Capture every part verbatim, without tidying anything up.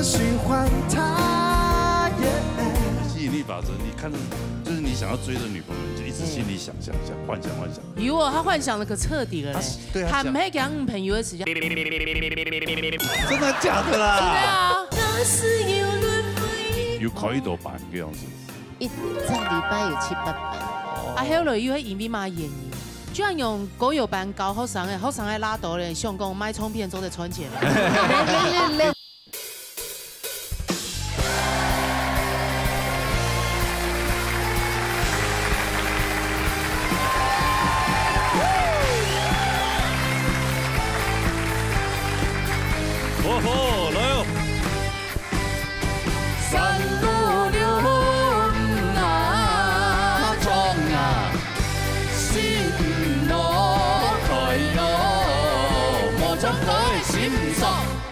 循环它，耶。吸引力法则，你看到，就是你想要追的女朋友，你就一直心里想、想、想，幻想、幻想。有哦，他幻想的可彻底了嘞。啊，是，对啊，他毋係講女朋友的時間。真的假的啦？對啊。有開到班个樣子。一隻禮拜有七八班。啊，後來又係因為麼个原因？居然用歌謠班教學生个，學生个拉到咧，想講買唱片做得賺錢。哦吼，來哦！山路牛啊，衝啊，心路開哦，莫將開心鎖。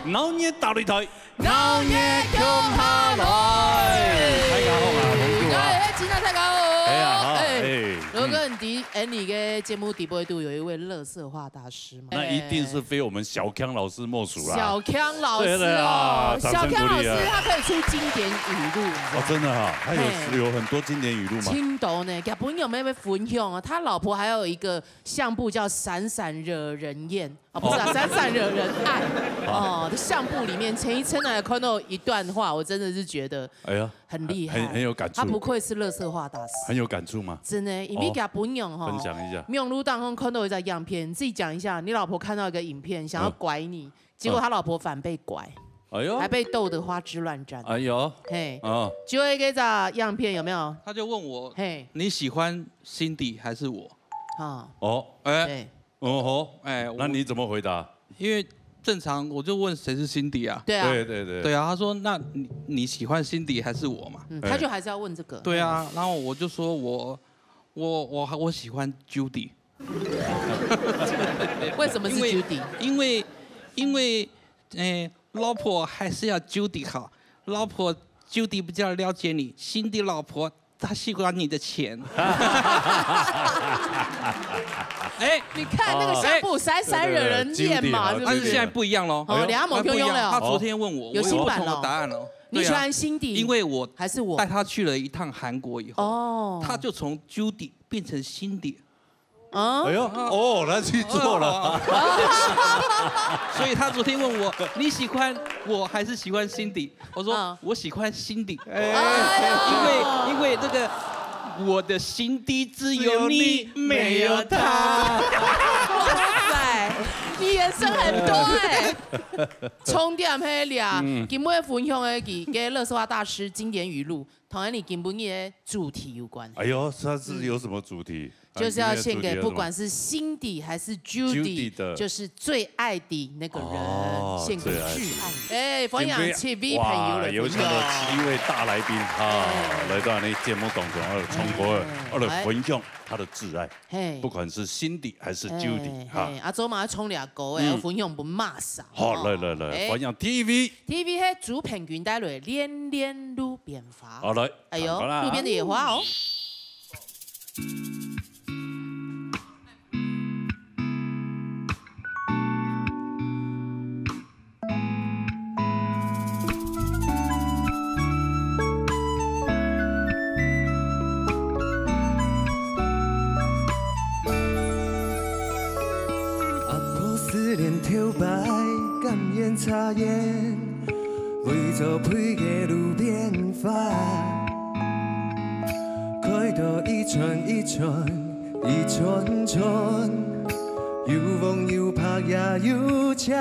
鬧熱大擂台。 鬧熱共下來。大家好啊，紅豆啊。哎，今天大家好。哎呀，好，哎，哎，羅哥，嗯。你知，哎，你个節目底背肚有一位垃圾話大師嘛？那一定是非我們小康老師莫屬啦。小康老師哦，對，對啊，掌聲鼓勵啊。小康老師他可以出經典語錄，你知道嗎？哦，真的哈，他有，嘿。有很多經典語錄嗎？真多呢，今晡日有沒有分享啊？他老婆還有一個相簿叫《閃閃惹人厭》。 哦，不是啊，《閃閃惹人愛》。哦，這相簿裡面，前一陣仔看到一段話，我真的是覺得，哎呀，很厲害，很，很有感觸。他不愧是垃圾話大師。很有感觸嗎？真的，因為佢本人吼，哦，分享一下。網路當中看到一張影片，你自己講一下，你老婆看到一個影片，想要拐你，嗯。結果他老婆反被拐，哎呦。還被逗得花枝亂顫。哎呦。嘿，哦。就那個影片有沒有？他就問我，嘿。你喜歡 Cindy 還是我？啊。哦。哎。對。哦吼。哎，我，那你怎麼回答？因為正常我就問誰是 Cindy 啊？對啊。對，對，對。對啊，他說，那你，你喜歡 Cindy 還是我嘛？嗯，哎。他就還是要問這個。對啊，然後我就說我，我，我，我喜歡 Judy。為什麼是 Judy？因為，因為，因為，哎，老婆還是要 Judy 好，老婆 Judy 比較了解你，Cindy 老婆 他喜歡你的錢。哎，你看那個相簿，哦。閃閃惹人厭嘛，哎，對，對，對，是不是？對，對，對，對。但是現在不一樣咯。哦，哎呦。兩個無共樣了。他昨天問我，有新版了。我有不同的答案咯。你喜歡 Cindy 對啊，因為我還是我？帶他去了一趟韓國以後，哦。他就從 Judy 變成 Cindy。啊？哎呦，哦，他去做了。哦，哦，哦。所以他昨天問我，你喜歡我還是喜歡 Cindy？ 我說，啊。我喜歡 Cindy。哎。哎呦。因為，因為這個，我的心底只有你，只有你，沒有他。沒有他。哇塞，你延伸很多欸。重點係這啊，嗯。今晡日分享个佢个垃圾話大師經典語錄，同𠊎等今晡日个主題有關。哎呦，他是有什麼主題？嗯。 就是要獻給不管是 Cindy 還是 Judy，Judy 的。就是最愛的那個人，哦，獻給最愛的。最愛。哎，歡迎七位朋友來分享。哇，有請到七位大來賓啊，哎。來到𠊎等節目當中，啊，唱歌，哎。啊，來分享他的摯愛，嘿。不管是 Cindy 還是 Judy，哎，哈。嘿，啊，做麼个唱這歌，哎，嗯。要分享分麼儕，好，吼。來，來，來，哎。歡迎 T V。T V 係朱平君帶來《戀戀路邊花》。好，來，哎呦，看看啦。路邊的野花哦。 阿婆思念頭擺，甘願插秧，為著肥个路邊花，開到一串一串，一串串，又黃又白也又青。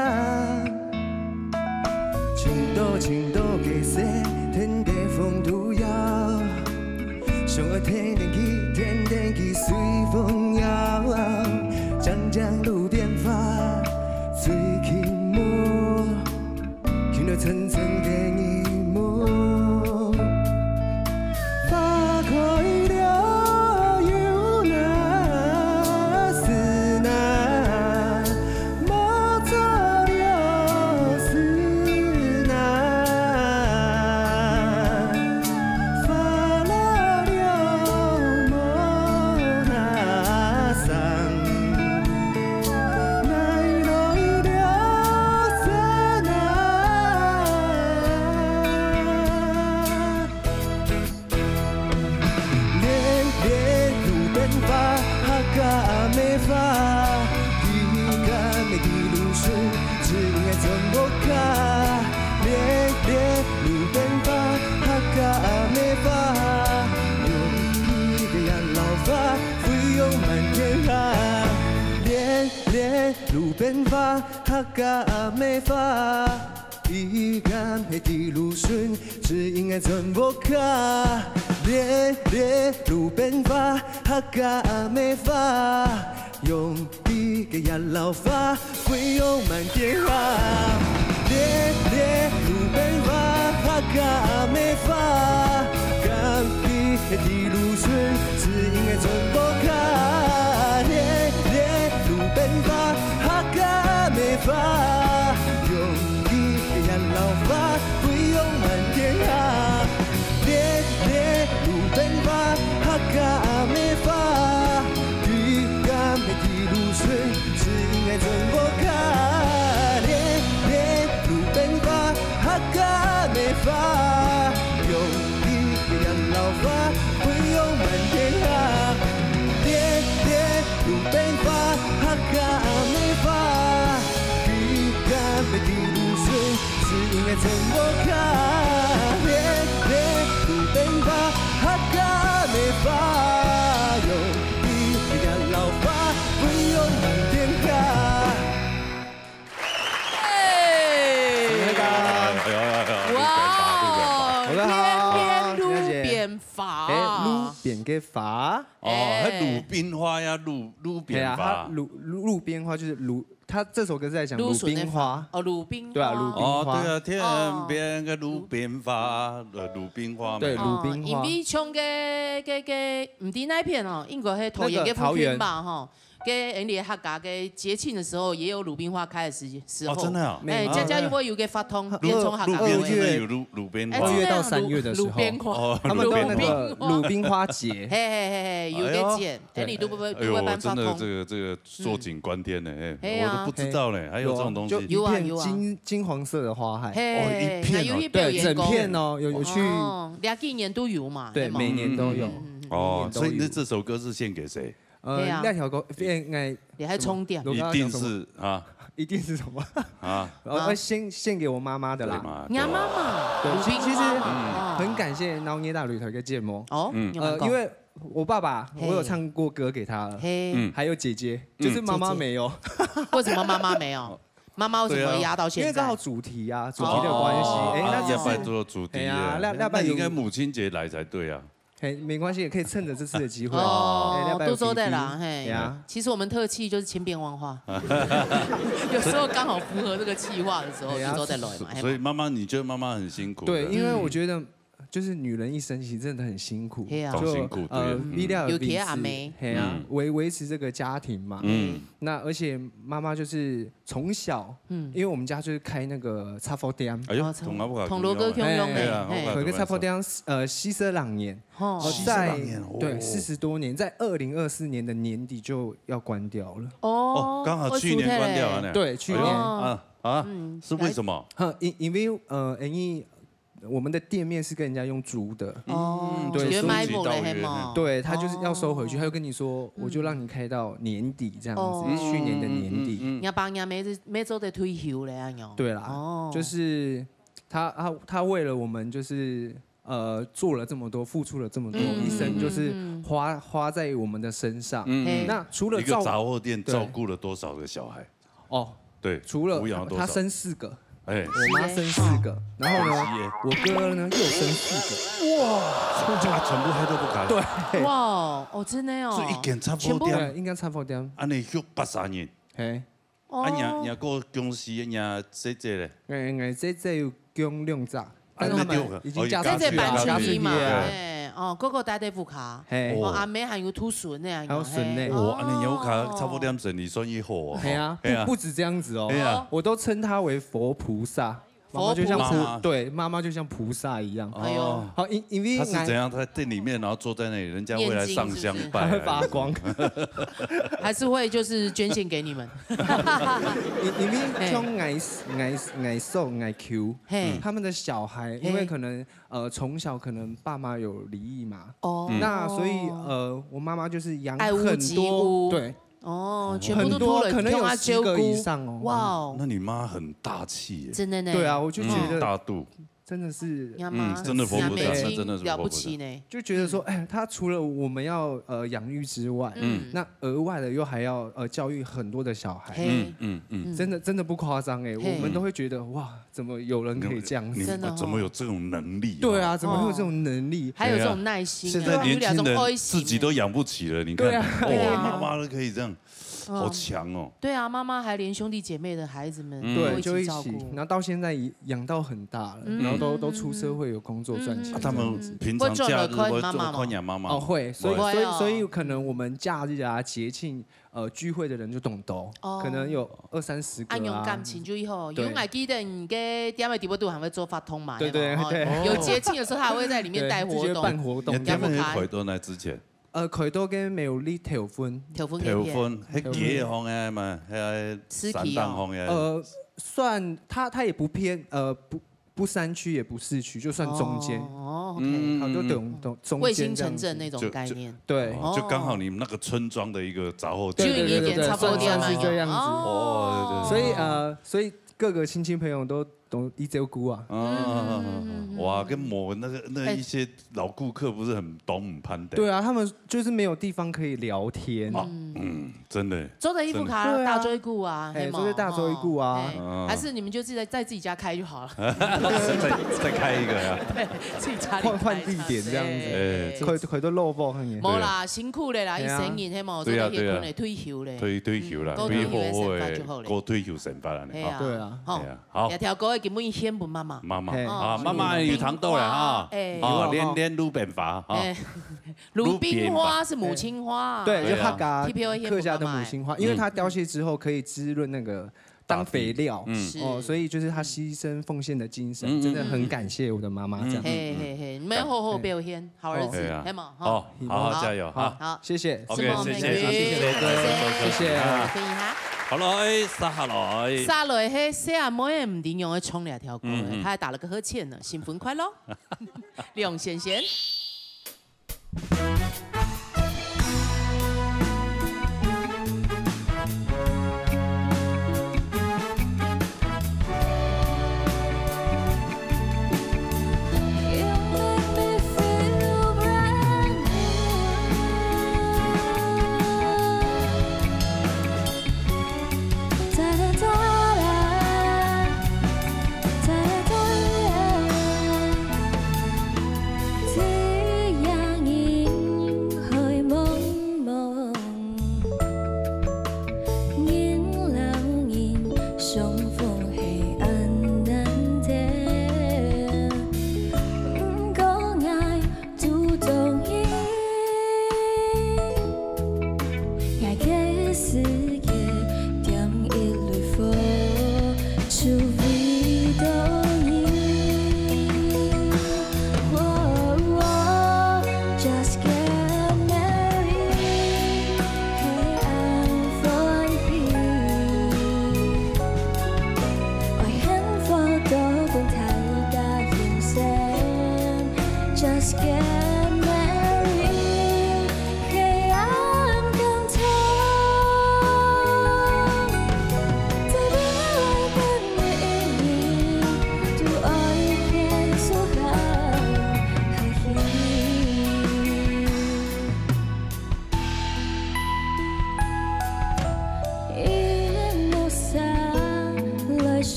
青島，青島个雪，天地風都搖。想愛跈等佢，跈等佢隨風搖。靚靚路邊花，最緊摸，緊到層層个耳膜。花開了又哪是哪，莫做了是哪。路邊花，客家阿妹花，伊敢會佇路脣，指引𠊎轉屋下。咧咧，路邊花，客家阿妹花，用力个壓落花，飛揚滿天下。咧咧，路邊花，客家阿妹花，敢會佇路脣，指引𠊎轉屋下。咧咧，路邊花，客家阿妹花，用力个壓落花，飛揚滿天下。咧咧，路邊花，客家阿妹花，你敢會佇路脣，指引𠊎轉屋下。咧咧，路邊花，客家阿妹花，用力个壓落花，飛揚滿天下。咧咧，路邊花，客家阿妹花，你敢會佇路脣，指引𠊎轉屋下。咧咧，路邊花，客家阿妹花，用力个壓落花，飛揚滿天下。哎，哎呦哎呦哎呦，哇哦，大家好天边路边花，哎，路边个花，哦，还路边花呀，路路对啊，边花它。路路路边花就是路，它这首歌是在讲鲁路脣的冰花，哦，鲁冰花，对啊，鲁冰哦，花，对啊，天边个路边花，呃，路边花嘛。对哦鲁冰花因为像个个个，毋知哪片哦，应该系桃园个附近吧，吼。个因为客家个节庆的时候，也有鲁冰花开的时时候，哦，真的啊。哎，每家家就会有个发通，二连冲客家路边会。真的有路路边花。哎真的啊二月到三月的时候鲁鲁边花，哦，他们办那个鲁冰花鲁冰花节，嘿嘿嘿嘿，有哎呦个节，哎，对你都不会哎呦，不会办发真的通，这个这个坐井观天呢，哎，哎呀我都不知道呢，还有这种东西。就一有啊有啊片金金黄色的花海，嘿，哦一片哦那有一对，表演过，整片哦，有有去，哦，两几年都有嘛，对，有嘛每年都有嗯嗯嗯。哦，每年都有所以那这首歌是献给谁？对啊呃，那条歌，因为你还充电我刚刚讲什么一定是啊一定是什么？啊，我要献献给我妈妈的啦。对嘛？你妈妈，对，鲁冰其其实花嘛，很感谢《闹热大旅台》的节目。哦，嗯有蛮高呃，因为我爸爸嘿我有唱过歌给他了，嘿嗯，还有姐姐，嗯就是妈妈没有。为什么妈妈没有？妈妈为什么压到现在因为刚好？主题啊，主题的关系，哦哎，那啊要拜就是做主题哎呀耶那那拜有那应该母亲节来才对啊。嘿，没关系，也可以趁着这次的机会，哦哎，要拜都做得有啦，嘿。哎呀，其实我们特技就是千变万化，有时候刚好符合这个计划的时候，哎呀就做得来嘛。嘿嘛所以妈妈，你觉得妈妈很辛苦的？对，因为我觉得就是女人一生其实真的很辛苦，嘿啊就好辛苦呃对，力量有贴阿妹嘿啊嗯，维维持这个家庭嘛，嗯，那而且妈妈就是从小，嗯因为我们家就是开那个杂货店，哎呦，哦同阿布卡铜锣哥共样啊共用的，哎嘿对啊可是杂货店呃西色两年，哦，哦西色两年对，哦四十多年，在二零二四年的年底就要关掉了。哦，刚好去年关掉了呢。对，去年。哦啊啊，嗯是为什么？哼，因因为呃，因为我们的店面是跟人家用租的，哦，对觉得买不了所以嘿嘛。对他就是要收回去，哦他就跟你说，我就让你开到年底这样子，哦去年的年底。嗯人家帮人家没没做得退休了呀，有。对啦，哦就是他他他为了我们就是呃做了这么多，付出了这么多，嗯一生就是嗯嗯花花在我们的身上。嗯嘿那除了照一个杂货店对照顾了多少个小孩？哦，对，除了抚养了多少？他生四个，哎，我妈生四个，然后呢，我哥呢又生四个，哇，全部黑都不改。对，对，哇，哦，真的哦，所以一间杂货全部店对，应该差不多这样。安尼畜八十年，嘿，哦啊，若若个公司若姐姐咧，哎哎，这这有供两只，啊但是他那就们已经嫁出去了，这这搬出去嘛，对嫁出去了。哎，哦，哥哥待在屋下，嘿哦，阿妹还有兔孙那样，还有孙呢嘿哇，安尼有卡哦差不多点生理算一好哦。嘿啊，嘿啊不不止这样子哦嘿啊，我都称她为佛菩萨，妈妈就像佛菩菩萨对，妈妈就像菩萨一样。哎呦哦，好，因因为他是怎样？他在店里面，然后坐在那里，人家会来上香她拜啊。会发光，还是会就是捐献给你们，因因为像矮矮矮瘦矮 Q，嘿，他们的小孩，因为可能呃从小可能爸妈有离异嘛，哦，那所以呃我妈妈就是养爱屋很及多，乌对，哦，全部很都拖了，多可能有跳啊十个以揪姑上哦。哇哦，那你妈很大气耶，真的呢，对啊，我就觉嗯得大度，真的是，你看嘛，嗯，真的佛菩萨，那真的是佛菩萨。了不起呢。就觉得说，哎，他除了我们要，呃，养育之外，嗯。那额外的又还要，呃，教育很多的小孩。嘿。嗯，嗯，嗯。真的，真的不夸张哎，嘿。我们都会觉得，哇，怎么有人可以这样子？你们，你们真的哦。怎么有这种能力啊？对啊，怎么会有这种能力？哦。还有这种耐心啊，对啊。现在年轻人有两种开心欸。自己都养不起了，你看，对啊。哇，对啊。妈妈都可以这样。 好强哦。对啊，妈妈还连兄弟姐妹的孩子们嗯。都一起照顾。对，就一起，然后到现在也养到很大了，嗯。然后都，都出社会有工作赚钱啊，他们这样子。平常假日会做，会看你妈妈吗？会看你妈妈吗？哦，会，所以，会哦。所以，所以可能我们假日啊、节庆，呃，聚会的人就懂得哦，哦。可能有二三十个啊。啊，有感情就以后，对。有爱记得你个店个底部都还会做活动嘛，对，对，有没有？对。哦，有节庆的时候，他还会在里面带活动。对，自己会办活动。你店个开到哪之前？ 呃，開到个苗栗頭份。頭份該片。頭份，該街个方个嘛，該山頂方个。呃，算，它，它也不偏，呃，不，不山区也不市区，就算中间。哦，OK。嗯，好，就等，等，中间这样子。卫星城镇那种概念。就，就，对。哦，就刚好你们那个村庄的一个杂货店。对，对，对，对，算，算是这样子。哦，对，对，对。所以，呃，所以各个亲戚朋友都 都一照顾啊。嗯，哇，跟某那个，那一些老顾客不是很懂攀的。对啊，他们就是没有地方可以聊天。哦，嗯，真的。做得衣服卡真的。对啊。大追顾啊，哎，嘿嘛，做得大追顾啊。哦，哎，嗯。还是你们就自己在，在自己家开就好了。再，再开一个呀。对，自己家里开。换，换地点这样子。哎，哎。开，开到落魄很远。无啦，辛苦了啦，对啊。一生人，嘿嘛，对啊，做得歇睏了，对啊。退休了。退，退休了，嗯，过退休的生活就好了。过退休生活了呢，嘿啊。哈。对啊。吼。哎呀。 好。這條歌个根本獻分媽媽。媽媽，嘿。哦，啊，媽媽有聽到了哈。哎。啊，有啊，哈。連，連魯冰花，哈。哎，魯冰花是母親花啊。對，就客家，對啊。特別會獻分媽媽。客家的母親花，因為它凋謝之後可以滋潤那個，當肥料。嗯。是。哦，所以就是他犧牲奉獻的精神，嗯，嗯，真的很感謝我的媽媽，這樣。嗯，嗯，嗯。嘿，嘿，嘿，你們要好好表現，好兒子，對啊。嘿嘛，哈。哦，好好加油，好。哈。好。謝謝。OK，承蒙，謝謝，謝謝，謝謝，謝謝。分享。好了，哎，接下來。接下來，嘿，細阿妹毋知仰會唱這條歌，嗯，嗯。她還打了個呵欠呢，新婚快樂，梁先生。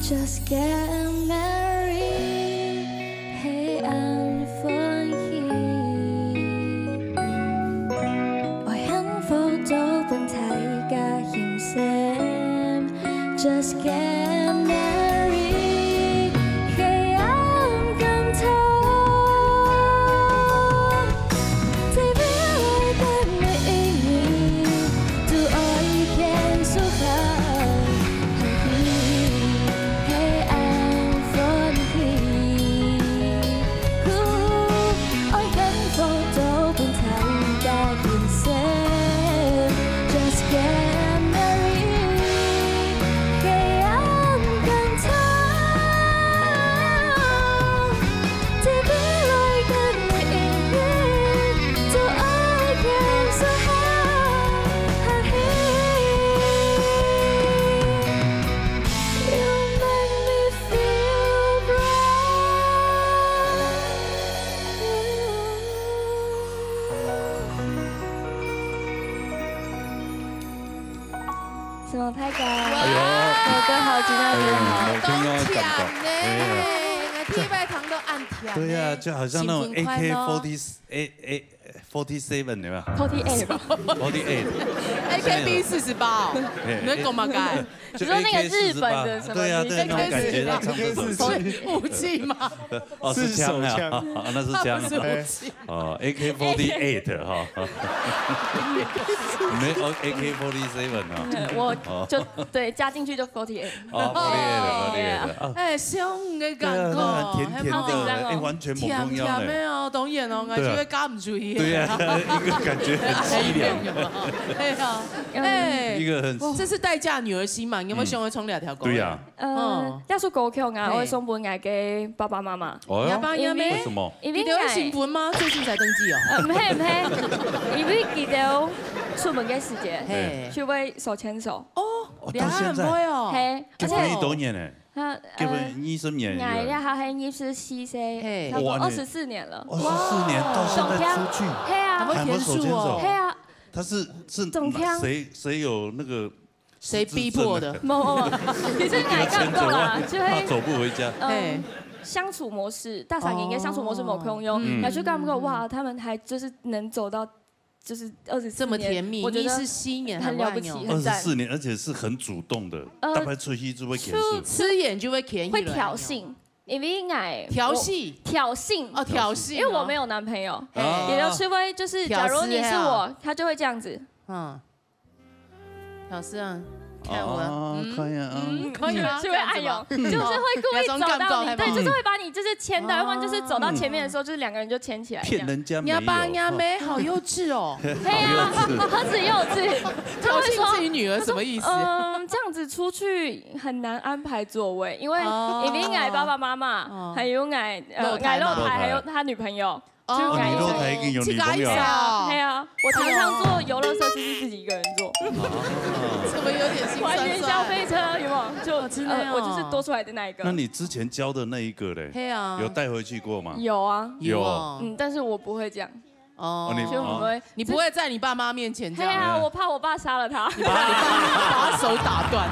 Just get married，係恁歡喜。愛幸福到分大家欣羨。Just get married，係恁感動。在未來个每一日，都愛牽手行。 係恁歡喜，愛幸福到分大家欣羨。Just get married，係恁感動。在未來个每一日，都愛牽手行。 You make me feel bright。什麼拍个？哎呦，哥哥好，今天哎呦，好。我聽到感動。當甜呢，哎呀，我第一擺聽到恁甜呢。對呀，就好像那種新婚快樂。A K forty A A forty seven 有沒有 forty eight吧。？forty eight。 A K B四十八哦，嘿你在幹嘛？該就你說那個 A K 日本的什麼四十八，對呀，對，那種感覺，他唱這種。武器嗎？哦，是槍啊，是手槍哦，那是槍它不是武器。哦，A K forty eight 哈，沒有 A K forty seven 啊。嗯我就對加進去就forty eight。哦，forty eight，forty eight 啊。哎，香的感覺，對啊，那很甜甜好緊張的，哦哎，完全無共樣甜甜嘞。的哦，當然哦，對啊就會加毋出去。對呀，一個感覺很淒涼。對啊，嗯哎，一個很這是待嫁女兒心嘛，你有沒有想要衝兩條狗？對呀，呃哦，這首歌曲啊，嘿我會送分𠊎个爸爸媽媽。哦你阿爸你阿姆，為什麼？因為你兜新婚嗎？最近才登記哦。呃，毋係毋係，因為佢兜出門个時節，嘿，就會手牽手。哦，哦，你還到現在會哦。嘿，而且結婚幾多年呢？他結婚二十年哎呀，了。他還二十四歲，嘿差不多哇，你二十四年了。二十四年到現在出去，嘿啊，還會手牽手還會牽手哦。嘿啊，他是是總聽誰誰有那個誰逼迫的？無無無，其實𠊎感覺啦，就會怕走不回家。嘿嗯，相處模式，大三年个相處模式無共樣，嗯然後就感覺哇，他們還就是能走到就是二十這麼甜蜜，我覺得二十四年很了不起，還會哦很讚。二十四年，而且是很主動的，呃大概出去就會牽手。出自然就會牽起來。會挑釁，因為𠊎調戲我挑釁，哦，挑釁哦，因為我沒有男朋友，嘿啊也就是會就是，挑事假如你是啊我，他就會這樣子。嗯，挑事啊，看我，哦，嗯可以啊，嗯。可以嗎？就會哎呦，這樣子嗎就是會故意走到你，有種感覺，對，有種就是會把你就是牽到，要不然就是走到前面的時候，就是兩個人就牽起來這樣。騙人家沒有。呀爸呀妹，好幼稚哦。對啊，很幼稚。挑釁自己女兒什麼意思？嗯，這樣子出去很難安排座位，因為哦因為𠊎爸爸媽媽，哦還有𠊎呃露台嘛𠊎露台，還有他女朋友，哦就哦，你露台已經有女朋友了。哦對啊，我常常坐遊樂設施是自己一個人坐，怎麼有點心玩雲霄酸酸？飛車有沒有？就哦真的哦呃我就是多出來的那一個。那你之前交的那一個嘞？嘿啊，有帶回去過嗎？有啊，有哦，嗯，但是我不會這樣，哦哦你就很會。你不會在你爸媽面前這樣？對啊，我怕我爸殺了他。你怕你爸把他手打斷？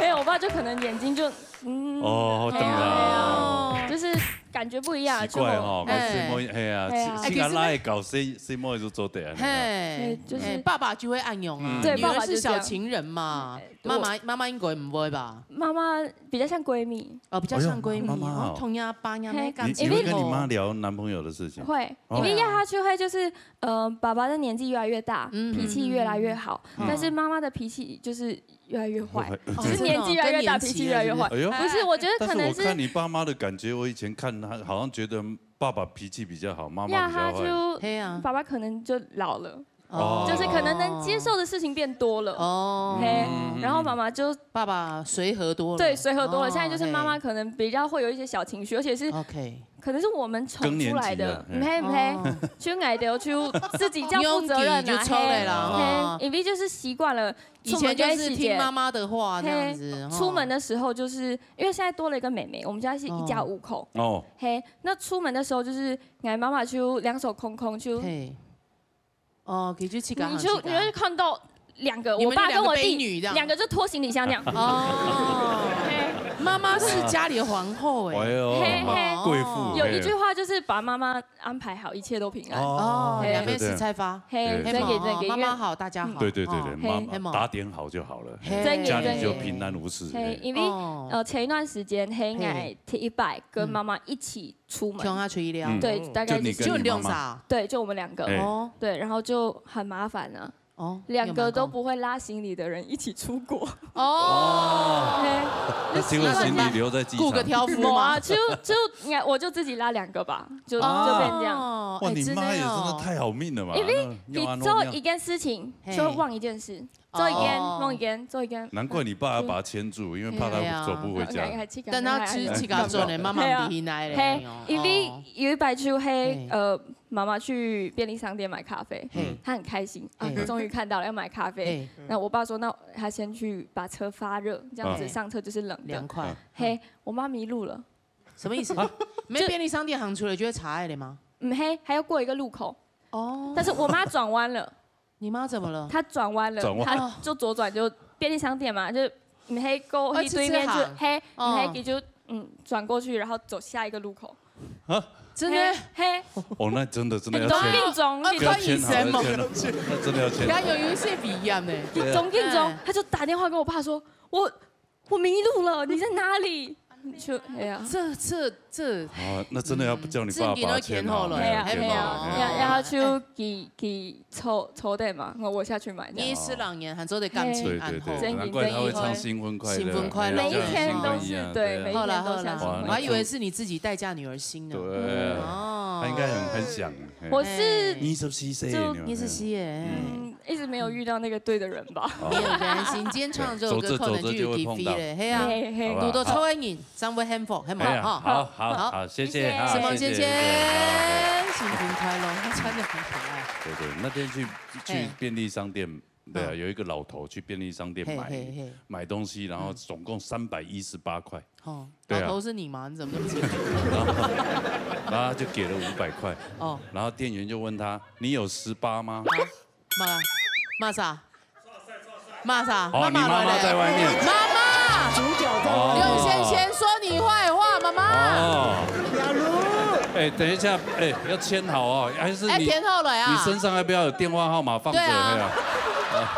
沒有，我爸就可能眼睛就嗯，哦，懂了。哦，就是感覺不一樣，奇怪哦，哎細妹，係啊，哎呀自家拉搞細細妹就做得啊。嘿，對就是哎爸爸就會恁樣啊，嗯對女兒是爸爸就這樣小情人嘛，對媽媽媽媽應該毋會吧？媽媽比較像閨蜜，哦，比較像閨蜜哎呦媽媽哦，哦同樣爸呀嘿妹感你情你會跟你媽聊男朋友的事情？會，哦因為要他就會就是呃，爸爸的年紀越來越大，嗯脾氣越來越好，嗯但是媽媽的脾氣就是越來越壞，會就是年紀越來越大，脾氣越來越壞。哎呦，不是，我覺得但是我可能是看你爸媽的感覺，我以前看他好像覺得爸爸脾氣比較好，媽媽呀，比較壞。他就嘿啊，爸爸可能就老了，哦就是可能能接受的事情變多了，哦，嘿嗯，然後媽媽就爸爸隨和多了，對，隨和多了。哦现在就是妈妈可能比较会有一些小情绪，而且是，OK，可能是我们宠出来的，更年期了唔系唔系，哦就矮的就自己照顾责任啊，用底就出来了嘿哦嘿，因为就是习惯了，以前就是听妈妈的话这样子，嘿哦出门的时候就是因为现在多了一个妹妹，我们家是一家五口，哦，嘿，那出门的时候就是俺妈妈就两手空空，就嘿，哦，可以去去你就你会看到两个，你们就我爸跟我弟两个婢女这样两个就拖行李箱这样，哦，嘿，妈妈是家里的皇后哎。哎呦，嘿，嘿。贵妇，有一句话就是把妈妈安排好，一切都平安。哦，嘿。两边是菜花。嘿，对，对。真的，真的，因为妈妈好，大家好。对，对，对，对，哦，妈妈，嘿。打点好就好了，嘿。真的，家里就平安无事，真的。嘿，因为，哦。呃，前一段时间，嘿，嘿。我第一摆跟妈妈一起出门。嗯。共下出去了。嗯。对，大概就是就你跟你妈妈。就你两个啊？对，就我们两个。哎。哦。对，然后就很麻烦啊。 哦，两个都不会拉行李的人一起出国。有蛮高。哦。嘿。那请问行李留在机场？雇个挑夫吗？没有啊，就，就应该我就自己拉两个吧，就，啊。就变这样。哦，哇，哎，你妈也真的太好命了吧？真的哦。因为你做一件事情，那，那要弄啊，弄啊。嘿。就会忘一件事，做一件，哦。忘一件，做一件。难怪你爸要把他牵住，因为怕他走不回家。嘿啊。等他去，去家做呢，妈妈不回来了，嘿啊。嘿，哎呦。因为有一摆就嘿，哦。嘿。呃， 妈妈去便利商店买咖啡，嘿。她很开心，啊，嘿。终于看到了，要买咖啡。嘿。那我爸说，那他先去把车发热，这样子上车就是冷的。啊。凉快。嘿，我妈迷路了。什么意思？啊？没便利商店行出来就会查爱的吗？嗯，嘿，还要过一个路口。哦。但是我妈转弯了。你妈怎么了？她转弯了，转弯。她就左转，就便利商店嘛，就，嗯，嘿，过去对面就，哦，吃吃行。嘿，嗯，嘿，哦。就，嗯，转过去，然后走下一个路口。 啊？真的？嘿，嘿。哦，那真的，真的要签。當緊張，哦，要簽好，要簽好，那真的要簽好。他有一些鼻炎呢。對啊。當緊張，哎。他就打電話跟我爸說：「我，我迷路了，你在哪裡？」就，哎呀。這，這，這，哦，那真的要叫你爸把它簽好，這你都填好了，哎呀，哎呀，哎呀，哎呀。然後，然後就給，給 坐，坐車嘛，我，我下去買這樣。你十六年還做得感情恁好。對，對，對，難怪他會唱新婚快樂，新婚快樂。每一天都是，哎呀，像新婚一樣，對，對啊。每一天都像新婚一樣。好啦，好啦，我還以為是你自己待嫁女兒心呢。對，哦。他應該很，很想，嘿。我是，哎。二十四歲了，就，二十四歲，哎。嗯，一直沒有遇到那個對的人吧。哦。沒有關係，你今天唱這首歌，可能就有機會了，嘿啊。嘿，嘿。好吧，好。堵到錯个人，正會幸福，係無？哎呀，哈。好，好，好，謝謝，謝謝。好，謝謝，謝謝，謝謝，謝謝，謝謝。新婚快樂，他穿得很可愛。對，對，那天去，去，哎。便利商店 對啊，嗯。有一個老頭去便利商店買，嘿，嘿，嘿。買東西，然後總共三百一十八塊。嗯。哦，對啊。老頭是你嗎？你怎麼那麼清楚？然後，然後他就給了五百塊。哦。然後店員就問他：「你有十八嗎？」啊？麼个？麼个？麼个？哦，你媽媽在外面。媽媽！主角在外面。哦。劉先生說你壞話，媽媽。哦。哎，等一下，哎，要簽好哦，還是你，哎，填好了呀。你身上要不要有電話號碼放著？對啊。對啊。啊，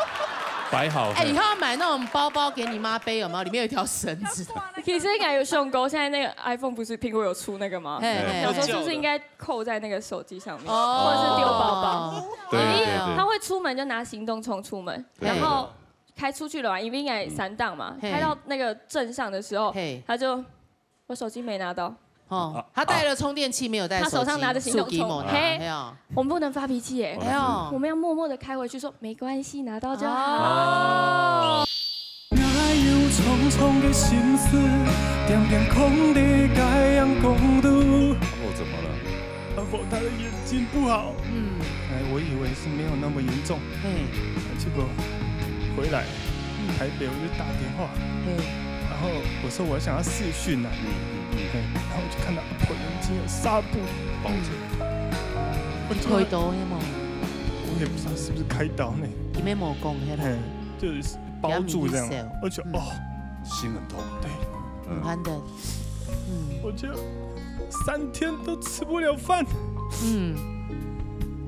擺好。哎，以後買那種包包給你媽背，有沒有？裡面有一條繩子。其實應該有想過，現在那個iPhone不是蘋果有出那個嗎？嘿，嘿，我說是不是應該扣在那個手機上面，哦。或者是丟包包？對，對，對。因為他會出門就拿行動充出門，對。然後開出去了嘛，因為應該三檔嘛，嘿。開到那個鎮上的時候，嘿。他就 我手機沒拿到。哦，啊，他帶了充電器，沒有帶手機，他手上拿著行動充，手機沒拿，嘿，嘿哦。我們不能發脾氣耶。哎呦。我們要默默地開回去說，「沒關係，拿到就好。」哦。我有重重的心事，定定囥佇該陽光肚。哦，怎麼了？阿婆她的眼睛不好。嗯。哎，我以為是沒有那麼嚴重。嘿。結果回來，嗯。台北我就打電話，嘿。然後我說我想要視訊啊，嗯，嗯，嗯。嘿，然後我就看到阿婆眼睛有紗布包著。嗯。我就，開刀的嗎？我也不知道是不是開刀呢。裡面沒講，嘿啦。嘿，就是包住這樣，比較明顯。而且，嗯。哦，心很痛。對。嗯。很的。嗯。我就三天都吃不了飯。嗯。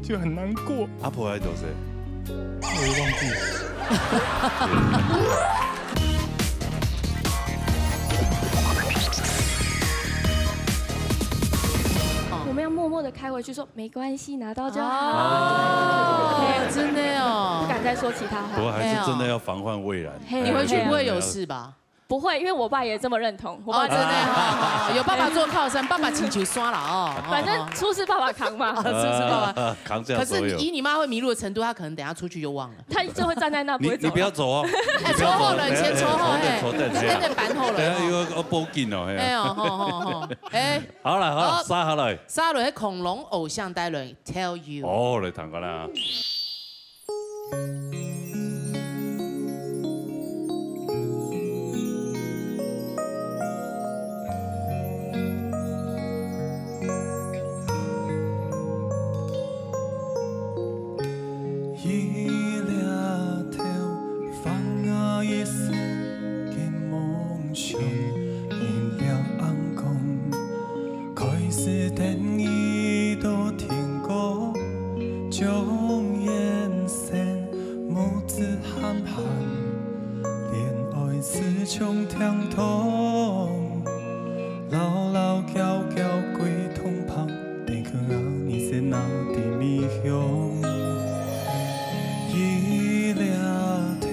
就很難過。阿婆還多少歲？我也忘記了。我們要默默地開回去說，「沒關係，拿到就好。」哦，真的哦。不敢再說其他話。不過還是真的要防患未然。嘿。你回去不會有事吧？ 不會，因為我爸也這麼認同，我爸，哦，真的哦，有爸爸做靠山，爸爸請求刷了哦。反正出事爸爸扛嘛。哦，出事爸爸。扛下所有。可是以你媽會迷路的程度，她可能等下出去就忘了。她就會站在那，不會走了。你，你不要走哦。哎，你不要走。坐後輪，先坐後，哎，坐等，坐等，嘿。等等，板後輪，等下又要，要報警哦，嘿啊。哎喲，吼，吼，吼，哎。好了，好了，好。續下來。續下來，恐龍偶像帶輪，Tell You。哦，來聽看啦。自從聽懂，老老嬌嬌歸同旁，等佢啊，你先拿地米香。一粒頭，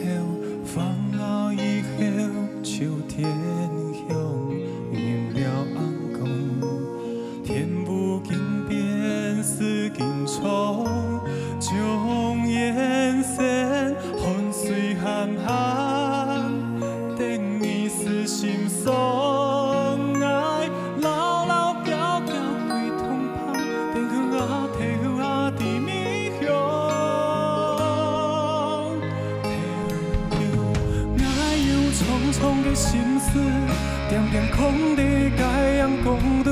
放好以後，秋天香，飲了紅光。 天無金邊，水金長，終年生，汗水鹹鹹，等你時心爽。𠊎老老嬌嬌歸同旁，等佢啊，等佢啊，地米香。 頭有𠊎有重重个心事，恬恬囥在該陽光肚，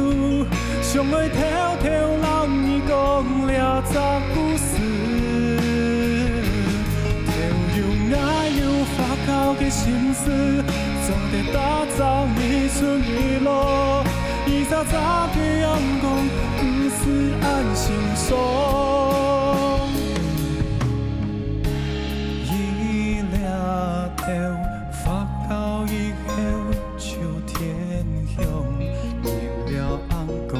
想愛偷偷摎你講這隻故事。頭有𠊎有發酵个心事，總得打造一出日落，一隻隻个陽光，毋使恁心酸。 一粒豆發酵以後，秋天香，飲了紅光。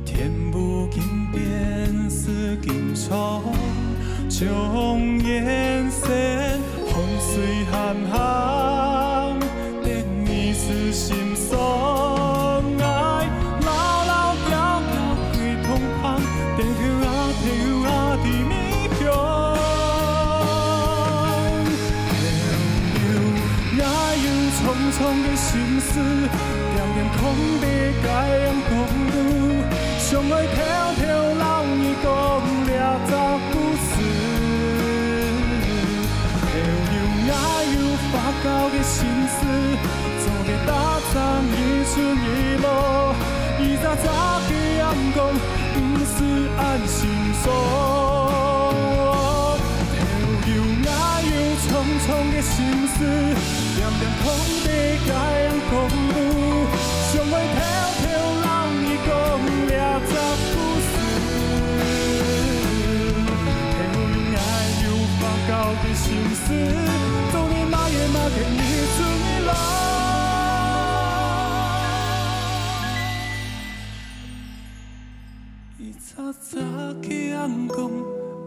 天無金邊，水金長，終年生，汗水鹹鹹，等你時心爽。𠊎老老嬌嬌歸同旁，等頭啊頭啊地米香。 頭有𠊎有重重个心事，恬恬囥在該陽光肚，想愛偷偷摎你講這隻故事。頭有𠊎有發酵个心事，總得打造一出日落，一隻隻个陽光，毋使恁心酸。 頭有𠊎有重重个心事，恬恬囥在該陽光肚，想愛偷偷摎你講這隻故事。頭有𠊎有發酵个心事，總得麼个麼个日出日落。 一隻隻个陽光，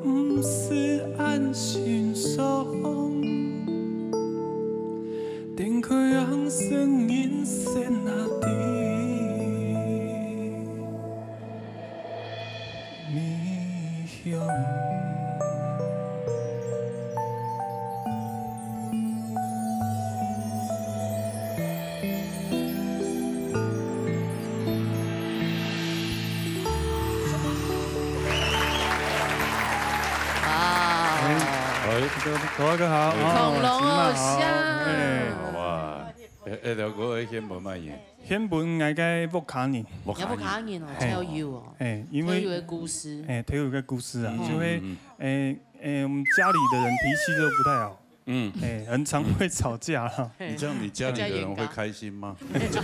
毋使恁心酸。等開陽生人生啊地米香。 哇！哎，大家好，哎，恐龍偶像。哎，哇，哎，哎，大哥，哎，先問麼个？先問𠊎个屋下人。屋下人。你屋下人哦，嘿。Tell you哦。哎，因為，Tell you个故事。哎，Tell you个故事啊，嗯。就會，嗯。哎，哎，我們家裡的人脾氣都不太好。 嗯。哎，很常會吵架哈。你這樣，你家裡的人會開心嗎？但是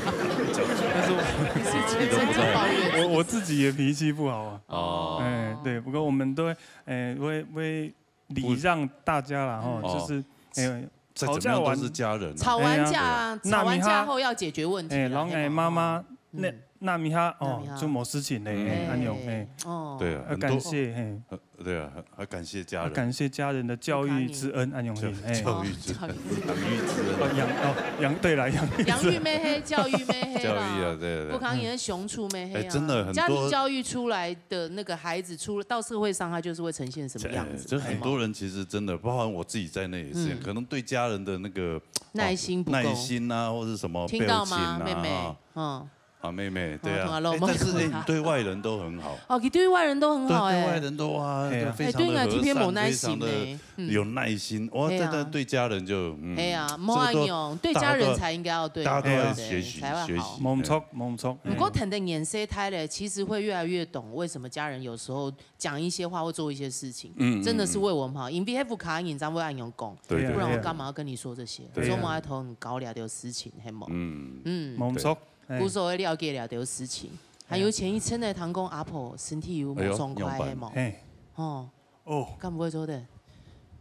我，你是自己都不太好。我，我自己也脾氣不好啊。哦。哎，對，不過我們都會，哎，會，會禮讓大家啦，吼，哦。就是，哎，再怎麼樣都是家人啊。吵架完，哎呀。吵完架，哎呀。吵完架後要解決問題啦，哎，然後，哎，媽媽，嘿嘛，哦。那，嗯。那米哈，哦，那米哈。就沒事情嘞，嗯。哎，恁樣，哎。哦。對啊，要感謝，很多，嘿。呃， 對啊，還，還感謝家人。要感謝家人的教育之恩，恁樣，教，嘿。教育之恩，哦，教育。養育之恩。哦，養，哦，養，對啦，養育之恩。養育乜係，教育乜係啦。教育啊，對，對。不可能也是雄出乜係啊。哎，真的很多。家庭教育出來的那個孩子，出，到社會上，他就是會呈現什麼樣子，哎，就很多人其實真的，包含我自己在內也是，嗯。可能對家人的那個，耐心不夠。哦，耐心啊，或是什麼表情啊，聽到嗎，妹妹？哦。嗯。 啊，妹妹，對啊。哦，同阿老妹。哎，但是，哎，你對外人都很好。哦，佢對外人都很好，對，對外人都，哇，哎。非常的和善，哎，對人家這片無耐心呢。非常的有耐心。嗯。哇，嘿啊。這，這對家人就，嗯，嘿啊，莫恁樣，這個都，對家人才應該要對，大家都，大家都要學習，對，才會好。學習。無錯，無錯。嗯。不過，等到年歲大了，其實會越來越懂為什麼家人有時候講一些話或做一些事情，嗯，真的是為我們好，嗯，嗯。因為係屋下人正會恁樣講，對，對，不然我幹嘛要跟你說這些？對啊。所以我們要同你搞了這個事情，係無？嗯。嗯。無錯。 哎。故所會了解了這個事情。還有前一陣仔聽講阿婆身體有無爽快，哎喲，係無？嘿。哦。哦。敢毋會做得？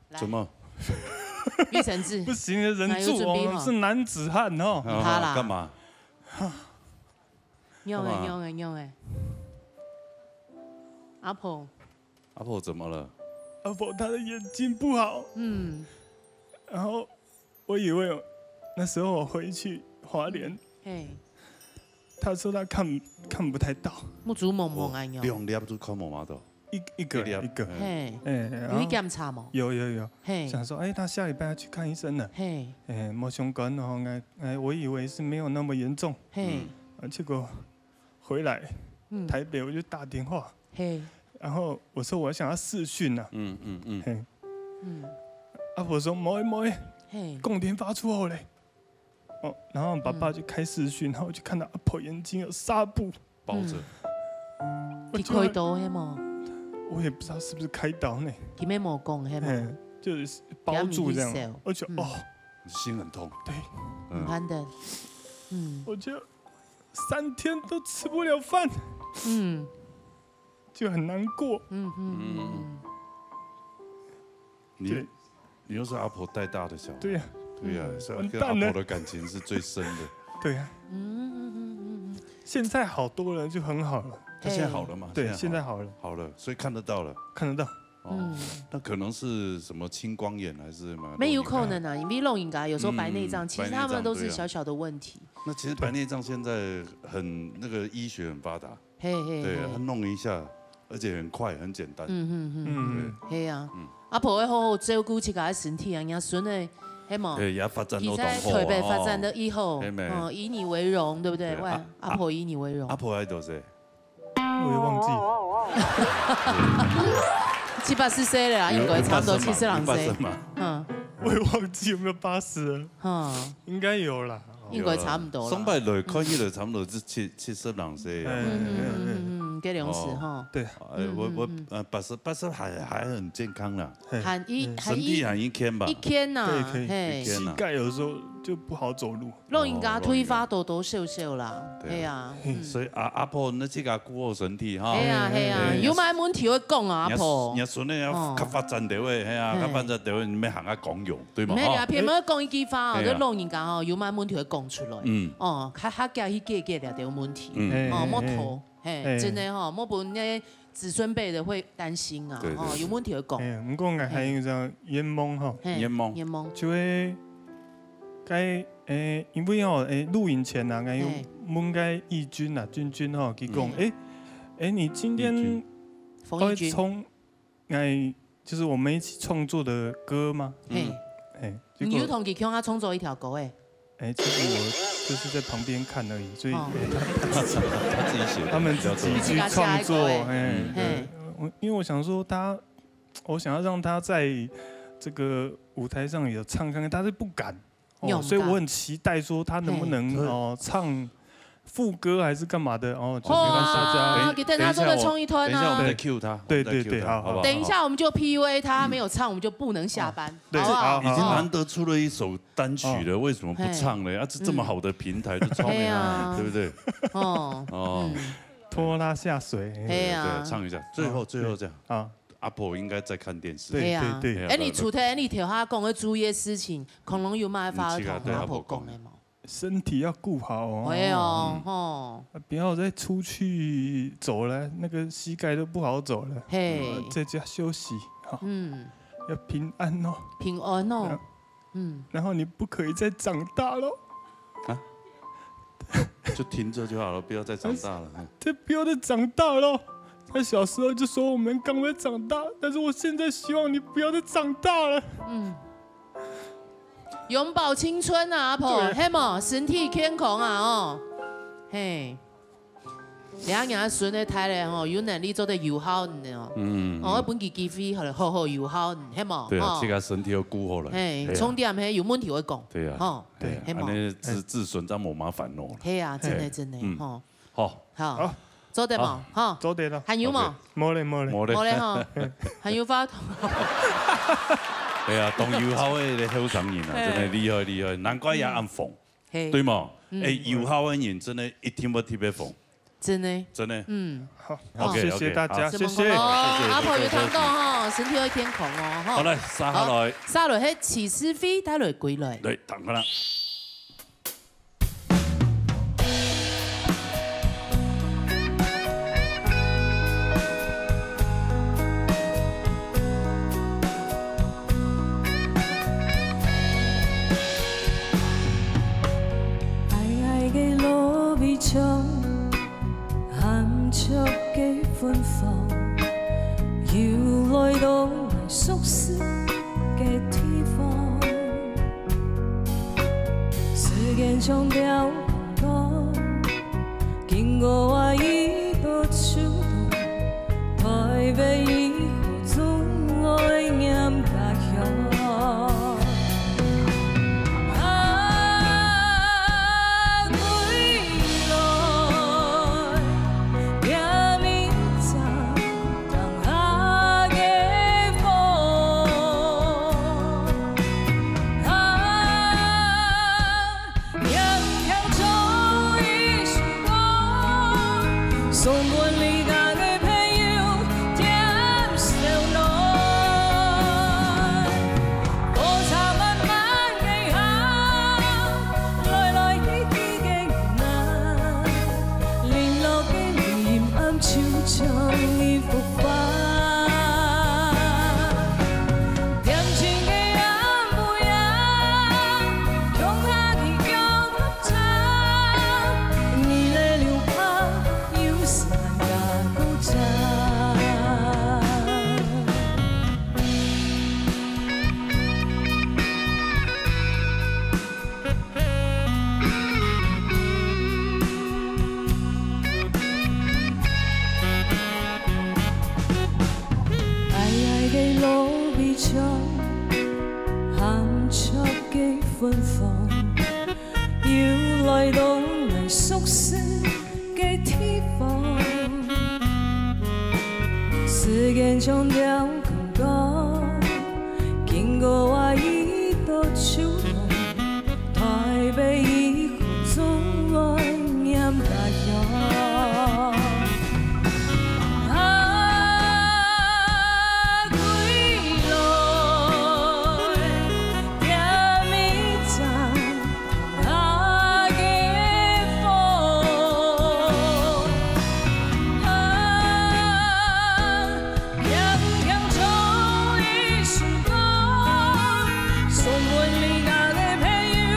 來。怎麼？卫生纸。不行，人住，哪有準備好？我们是男子汉哦。啊，怕啦。干嘛？仰欸，干嘛？仰欸，仰欸。阿婆。阿婆怎么了？阿婆她的眼睛不好。嗯。然后我以为我，那时候我回去花莲，嘿。她说她看，看不太到。目珠蒙蒙啊，哦，仰。两粒都看无嘛都。一，一个，一粒，一个。嗯。嘿。哎，然后有去检查无？有，有，有。嘿。想说，哎，她下礼拜要去看医生了。嘿。哎，没相干哦，哎，哎，我以为是没有那么严重。嘿。嗯。啊，结果回来，嗯。台北我就打电话，嘿。然后我说我想要视讯啊。嗯，嗯，嗯。嘿。嗯。啊，我说，没欸，没欸，嘿。讲电话就好咧。 哦，然后爸爸就开视讯，然后我就看到阿婆眼睛有纱布。包着。嗯。我就，你开刀嘿吗？我也不知道是不是开刀呢。前面没讲嘿吗？哎，就是包住这样，表面有血。而且，嗯。哦，心很痛。对。嗯。很的。嗯。我就三天都吃不了饭。嗯。就很难过。嗯，嗯，嗯，嗯。嗯。 你，对。你又是阿婆带大的小孩。对呀。对呀，嗯。所以跟阿婆的感情是最深的。完蛋了。对呀。嗯，嗯，嗯，嗯，嗯。现在好多了，就很好了。她现在好了吗？对，现在好。现在好了。好了，所以看得到了。看得到。哦，嗯。那可能是什么青光眼还是什么？没有可能啊，因为老人家有时候白内障，嗯，其实他们都是小小的问题。白内障，对啊。那其实白内障现在很，那个医学很发达。 嘿，嘿，对，嘿。他弄一下，而且很快，很简单。嗯，嗯，嗯。嗯。嘿啊。嗯。阿婆要好好照顾自家个身体啊，若孫仔，嘿無？哎，也發展到當好啊，其實台北發展得已好，吼。嘿咩？哦，以你為榮，對不對？對，喂，啊，阿婆以你為榮。阿婆愛多少歲？我也忘記。七八十歲了啦，應該差不多七十零歲。有，有發生嘛？有發生嘛？嗯。我也忘記有沒有八十了。嗯。應該有啦。 應該差不多啦。上擺來看起來差不多是七，七十零歲啊。哎，嗯，嗯，哎，哎。嗯，嗯，嗯，這樣子吼。哦。對。哎，我，我，嗯，嗯，嗯。呃，八十，八十還，還很健康啦。嘿。還一，嗯。還一，身體還一健吧。一健吶，可以，可以。嘿。一健吶。膝蓋有時候就不好走路。老人家退化多多少少啦，哦，老人家。對啊。嘿啊，嗯。所以阿，阿婆，你自家顧好身體哈。嘿啊，嘿啊，嘿。有麼个問題會講啊，阿婆。若，若孫仔要，哦。較發展點位，嘿啊，嘿。較發展點位，你愛行較光榮。 對嘛，吼。毋係啦，偏偏講一句話哦，嘿啊。就老人家吼，有麼个問題會講出來。嗯。哦，較，較遽去解決這條問題。嗯。哦，嘿，莫拖，嘿，嘿。真的吼，莫分那子孫輩的會擔心啊，對，對，吼，對。有問題會講。嘿，毋過𠊎還有一個願望吼。嘿，願望。願望。就係該，誒，因為吼，誒，錄影前啊，𠊎有，嘿。問該義軍啊，君君吼，佢講，嗯。誒，誒，你今天，義軍。馮義軍。會唱 哎，就是我們一起創作的歌嗎？嘿。嗯。哎，結果你有同佢共下創作一條歌誒？哎，其實我就是在旁邊看而已，所以，哦。哎，他，他自己寫的，他們自己去創作，比較多。哎，嗯。嘿。對，我，因為我想說他，我想要讓他在這個舞台上有唱看看，他是不敢。 哦，勇敢。所以我很期待說他能不能，嘿。哦，唱副歌還是幹嘛的，哦，就讓大家，哇，等，給大家做個創意團啊。等一下，等一下我們再cue他，對，我們再cue他，對，對，對，好，好。好不好？等一下我們就P U A他，沒有唱，我們就不能下班，哦，對，好不好？好。已經難得出了一首單曲了，哦。為什麼不唱呢？嘿。啊，這，這麼好的平台就唱給他，嗯。對啊。對不對？哦，哦。嗯。拖他下水。對，嘿啊。對，唱一下，最後，哦，最後這樣。對，好。 阿婆應該在看電視。對，嘿啊。對，對。哎，你除忒你頭下講个注意个事情，可能有麼个話要同阿婆講个無？身體要顧好哦。哎喲，嗯。吼。啊，不要再出去走了，那個膝蓋都不好走了。嘿。呃，在家休息，哈。嗯。要平安哦。平安哦。呃， 嗯。然後你不可以再長大了。啊？就停著就好了，不要再長大了。嗯。他不要再長大了。他小時候就說我們趕快長大，但是我現在希望你不要再長大了。嗯。永葆青春啊，阿婆，對。係無？身體健康啊，哦。嘿。 你看人家孫仔大了吼，有能力做得有孝呢哦。嗯，哦，嗯。分佢機會，好好，好好有孝呢，係無？對啊，吼。自家身體要顧好了。嘿，對啊。重點係有問題會講。對啊。吼，對啊，係無？恁呢子，子孫正無麼煩惱了。係啊，真的，嘿。真的，嗯。吼。好。好，好。做得無？好。吼。做得了。還有無？OK。無咧，無咧。無咧吼。還有話？對啊，當有孝个後生人啊，嘿。真的厲害，厲害，難怪佢恁紅。嗯。 嘿。對無？嗯。哎，有孝个人真的一定會特別紅。真的。真的。嗯。好，OK，谢谢大家，OK，好。谢谢。什么好咯？谢谢，阿婆有听到吼，谢谢。身体要健康哦，吼。好，來，續下來。好，續下來，係徐思慧帶來歸來。來，聽看啦。 矮矮个落尾窗，含着个芬芳，又來到𠊎熟悉个地方。時間像條光，經過𠊎一到就到，台北以後總愛念家鄉。 啊，歸來，這眠床，冬下个風。啊，輕輕唱一首歌，送分離家个朋友添燒暖。 火車慢慢个行，來來去去个人，零落个陰暗就像一幅畫。恬靜个暗晡夜，共下去叫合唱，你來流淌，有時還加古早。 矮矮个落尾窗，含着个芬芳，又來到𠊎熟悉个地方。時間像條光，經過𠊎一到就到， 台北以後總愛念家鄉。啊，歸來，甜蜜長大个風。啊， 輕輕唱一首歌，送分離家个朋友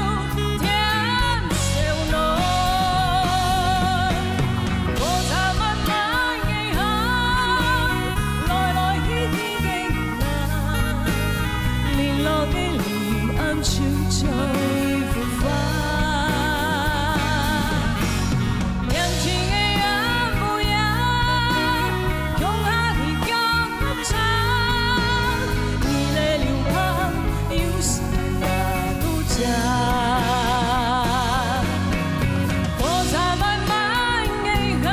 添燒暖。火車慢慢个行，來來去去个人，零落个陰暗就像一幅畫。 恬靜个暗晡夜，共下去叫合唱，你來流淌，有時也有嗄。火車慢慢个行，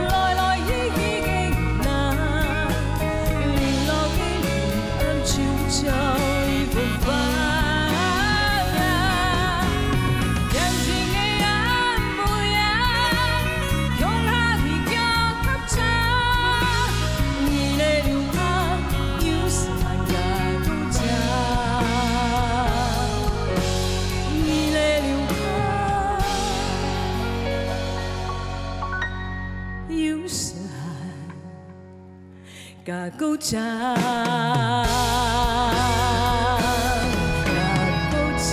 來來去去个人，零落个 暗就像一幅畫。恬靜个暗晡夜，共下去叫合唱，你來流淌，有時還加古早。你來流淌，有時還 加古早，加古早。哎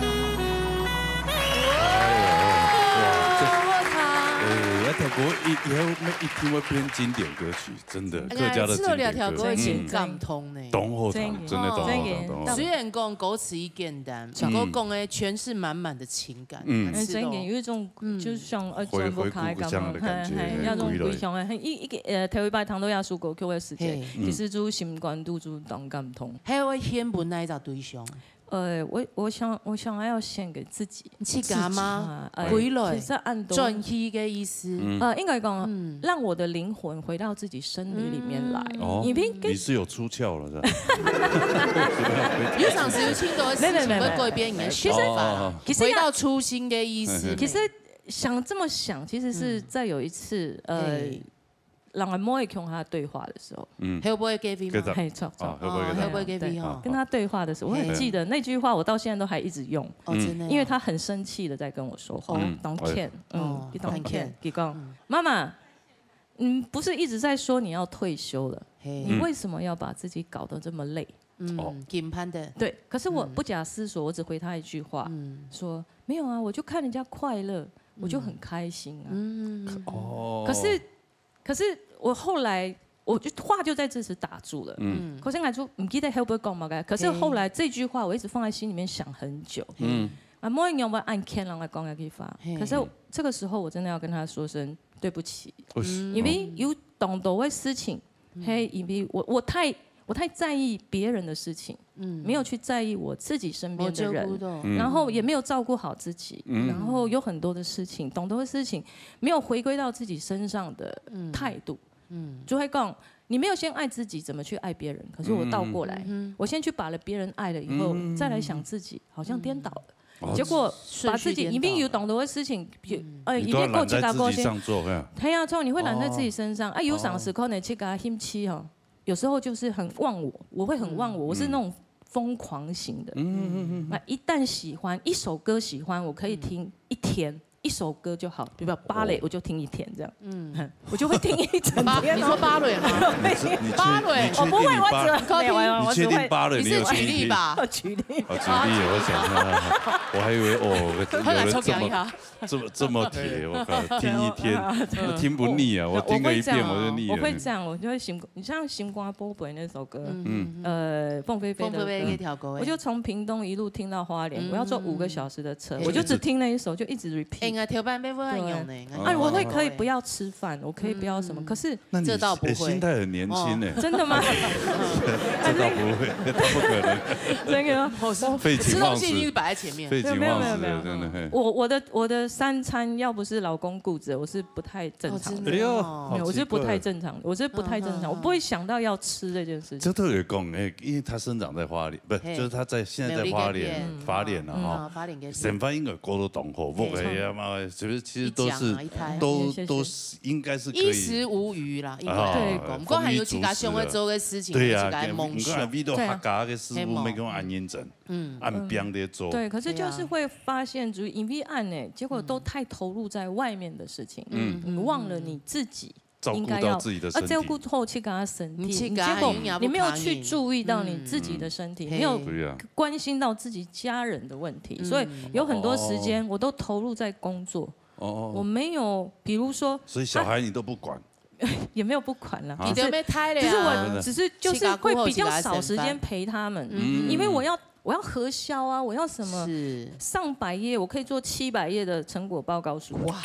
呦，哇，這，哇，好聽。哎，要聽歌，一，以後每一定會變經典歌曲，真的，哎呀，客家的經典歌曲。這條歌曲真感動呢。嗯。當好聽，真的。真的當好聽，真的。當好聽。雖然講歌詞已簡單，嗯。不過講的全是滿滿的情感。 感，嗯。很赤裸。真的有一種，嗯。就像，呃，回，中國開講，回故鄉的感覺，嘿，嘿，嘿，那種歸來。歸鄉的，很，一，一個，呃，頭一擺聽到這首歌曲的時間，嘿。其實就心肝肚就當感動。嗯。還有會獻分哪一隻對象？呃，我，我想，我想要獻給自己。你自家嗎？自己啊，呃，歸來，其實按多，轉去的意思。嗯。呃，應該講，嗯。讓我的靈魂回到自己身體裡面來。嗯。哦，因為跟，你是有出竅了，是吧？有當時有盡多个事情會改變你个想法啦。其實要回到初心个意思。其實想這麼想，其實是再有一次，呃，嘿人家妹共下對話的時候，後尾个機會嘛。嘿，錯錯，啊，後尾个哦後尾个機會吼。跟他對話的時候，我很記得那句話，我到現在都還一直用，哦，真的哦。因為他很生氣的在跟我說話，嗯當譴，嗯哦，一當譴當譴，佢講，媽媽，你不是一直在說你要退休了，嘿，你為什麼要把自己搞得這麼累？哦嗯，緊盼的。對，可是我不假思索，我只回他一句話，說沒有啊，我就看人家快樂，我就很開心啊。嗯，哦，可是，可是我後來我就話就在這時打住了。嗯，可是我就不記得後尾講麼个，可是後來這句話我一直放在心裡面想很久。嗯，啊，每一年我愛看人家講這句話，可是這個時候我真的要跟他說聲對不起，因為有當多的事情，嘿，因為我我太我太在意別人的事情，嗯，沒有去在意我自己身邊的人，沒有照顧到。然後也沒有照顧好自己，然後有很多的事情，當多的事情沒有回歸到自己身上的態度，就會講你沒有先愛自己，怎麼去愛別人？可是我倒過來，我先去把了別人愛了以後，再來想自己，好像顛倒了。結果把自己，順序顛倒了。因為有當多的事情，呃，你都要攬在自己上做，哎呀，對呀，你會攬在自己身上。啊，有當時可能去跟他生氣吼，有時候就是很忘我，我會很忘我，我是那種瘋狂型的。嗯嗯嗯。那一旦喜歡一首歌，喜歡我可以聽一天，一首歌就好，比如芭蕾，我就聽一天這樣。嗯，我就會聽一整芭，天哦。你說芭蕾嗎？你确你确芭蕾你确我不会，定芭蕾？我只没有没有，你确定芭蕾？你是举例吧？举例。哦，举例，我想看看，我还以为哦，快来抽有人这么奖一下。这么这么铁，我靠，听一天，那听不腻啊！我听个一遍我就腻了。我会这样，我就会心，你像《心肝宝贝》那首歌，嗯，呃，凤飞飞凤飞飞的。那条歌，我就从屏东一路听到花莲，我要坐五个小时的车，嗯我就只听那一首，就一直 repeat。哎，我头班被我用呢，啊，我会可以不要吃饭，我可以不要什么，可是那你这倒不会哎心态很年轻呢，真的吗？这倒不会，他不可能。真的吗？废寝忘食吃东西一定是，摆在前面。废寝忘食的，没有没有没有真的嘿。我我的我的三餐要不是老公顾着，我是不太正常的。哦真的哦哎呦，没有，我是不太好奇怪正常的，我是不太正常，嗯嗯我不会想到要吃这件事情。这特别讲哎，因为他生长在花莲，不嘿就是他在现在在花莲没有改变花莲了哈啊，，花莲给生活应该过得当好，不会啊嘛，其实其实都是一讲啊一胎都谢谢都是应该是可以衣食无余啦，应该啊来讲，不过还有自家想要做的事情，对呀，自家的梦想。你看都客家的师傅没跟我安认真，嗯，按边的做，对，可是就是会发现，就是因为按呢，结果都太投入在外面的事情，嗯，你忘了你自己。照顾应该要到自己的身体啊，照顾好自家的身体，你自家结果还有你没有去注意到你自己的身体，嗯没有对呀，关心到自己家人的问题，所以有很多时间我都投入在工作，哦我没有，比如说，所以小孩你都不管，也没有不管了，你都没胎了只是啊我只是就是会比较少时间陪他们，因为我要我要核销啊，我要什么是上百页，我可以做七百页的成果报告书，哇，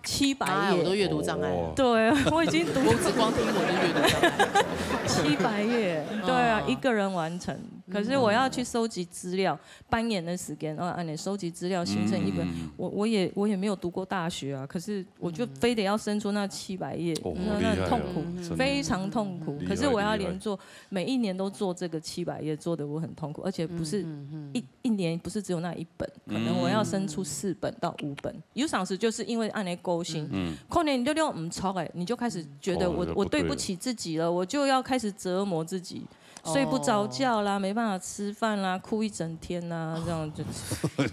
七百页，我都阅读障碍。哦对，我已经读我只光听我就阅读障碍。七百页，对啊，一个人完成。可是我要去收集资料，半年的时间，啊，按呢收集资料，形成一本。我我也我也没有读过大学啊，可是我就非得要生出那七百页，哦那那很痛苦，好厉害哦真的非常痛苦。厉害可是我要厉害连做每一年都做这个七百页，做的我很痛苦，而且不是一一年不是只有那一本，可能我要生出四本到五本。有当时就是因为按呢勾心，可能六六唔错哎，你就开始觉得我哦我对不起自己了，我就要开始折磨自己。睡不着觉啦，没办法吃饭啦，哭一整天啦，这样就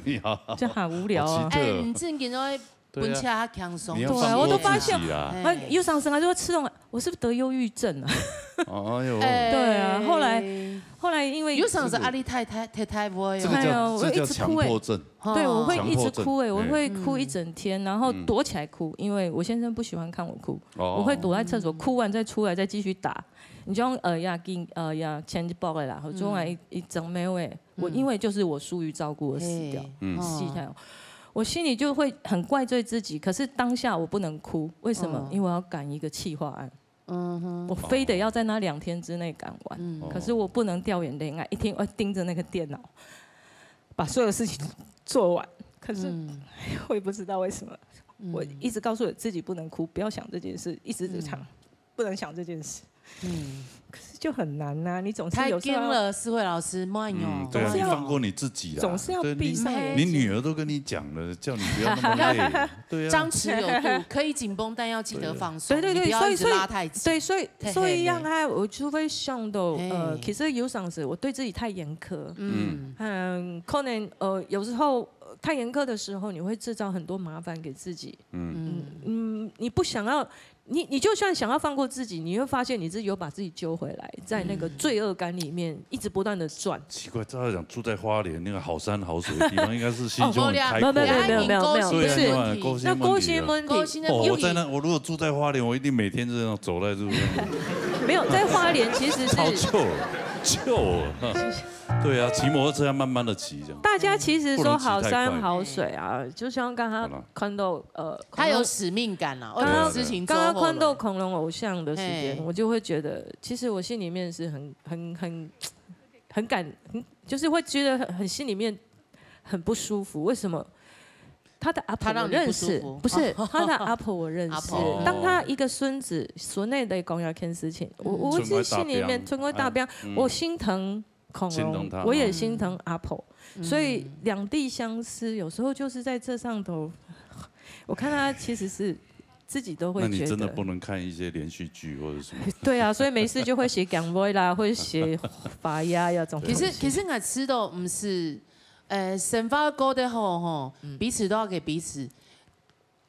你好，就很无聊啊。哎，好奇特你正经都会对啊分家轻松。你要对啊放过我都发现自己啦。哎啊，有当时啊，就会吃东，我是不是得忧郁症啊？哦哟，哎对啊后来后来因为有上次阿丽太太太太不会哦，这个叫哎呦这叫我一直哭哎强迫症，哦对，我会一直强迫症哭哎，我哎会哭一整天，然后躲起来哭，因为我先生不喜欢看我哭，哦我会躲在厕所哭完再出来再继续打。你就用呃呀，给呃呀，前一包的啦，我就用来一一整没有哎，我因为就是我疏于照顾而死掉嘿，嗯死掉。我心里就会很怪罪自己，可是当下我不能哭，为什么？哦因为我要赶一个企划案，嗯哼，我非得要在那两天之内赶完，嗯可是我不能掉眼泪，应该一天要盯着那个电脑，把所有事情做完。可是嗯我也不知道为什么，我一直告诉我自己不能哭，不要想这件事，一直想不能想这件事。嗯，可是就很难呐、你总是有时候要太硬了，思慧老师，慢哦。嗯，对啊，总是要你放过你自己啊。总是要对，你，闭上眼睛。你女儿都跟你讲了，叫你不要那么累。对啊。张弛有度，可以紧绷，但要记得放松，对，对，对，你不要一直拉太紧。所以，所以，对，所以，嘿，嘿，所以让他，我就会想到，嘿。呃，其实有时候是我对自己太严苛。嗯。嗯，可能，呃，有时候，呃，太严苛的时候，你会制造很多麻烦给自己。嗯。嗯，嗯，你不想要，你，你就算想要放过自己，你会发现你自己又把自己揪回来，在那个罪恶感里面一直不断的转。奇怪，照理讲住在花莲那个好山好水的地方，应该是心胸很开阔的。哦，没有，没有，没有，没有，没有，不是。对啊，你看，勾心问题啊。那勾心问题，勾心的哦，我在那，我如果住在花莲，我一定每天这样走在路上。没有，在花莲其实是超臭了，臭了。对啊，骑摩托车要慢慢地骑，这样。大家其实说好山好水啊，不能骑太快。就像刚刚好了。看到，呃，他有使命感啊，刚刚，为了事情做后了。刚刚看到恐龙偶像的时间，嘿。我就会觉得，其实我心里面是很、很、很、很感，很，就是会觉得很、很心里面很不舒服。为什么？他的阿婆我认识，他让你不舒服。不是，他的阿婆我认识。阿婆。当他一个孙子，孙女在讲一件事情，我、嗯。我是心里面春光大饼，春光大饼，嗯。我心疼恐龙，心疼他，我也心疼阿婆。嗯。所以两地相思，有时候就是在这上头，我看他其实是自己都会觉得。那你真的不能看一些连续剧或者什么。对啊，所以没事就会写港威啦，会写法呀呀这种东西。其实，其实我知道，不是，呃，生活过得好吼，嗯。彼此都要给彼此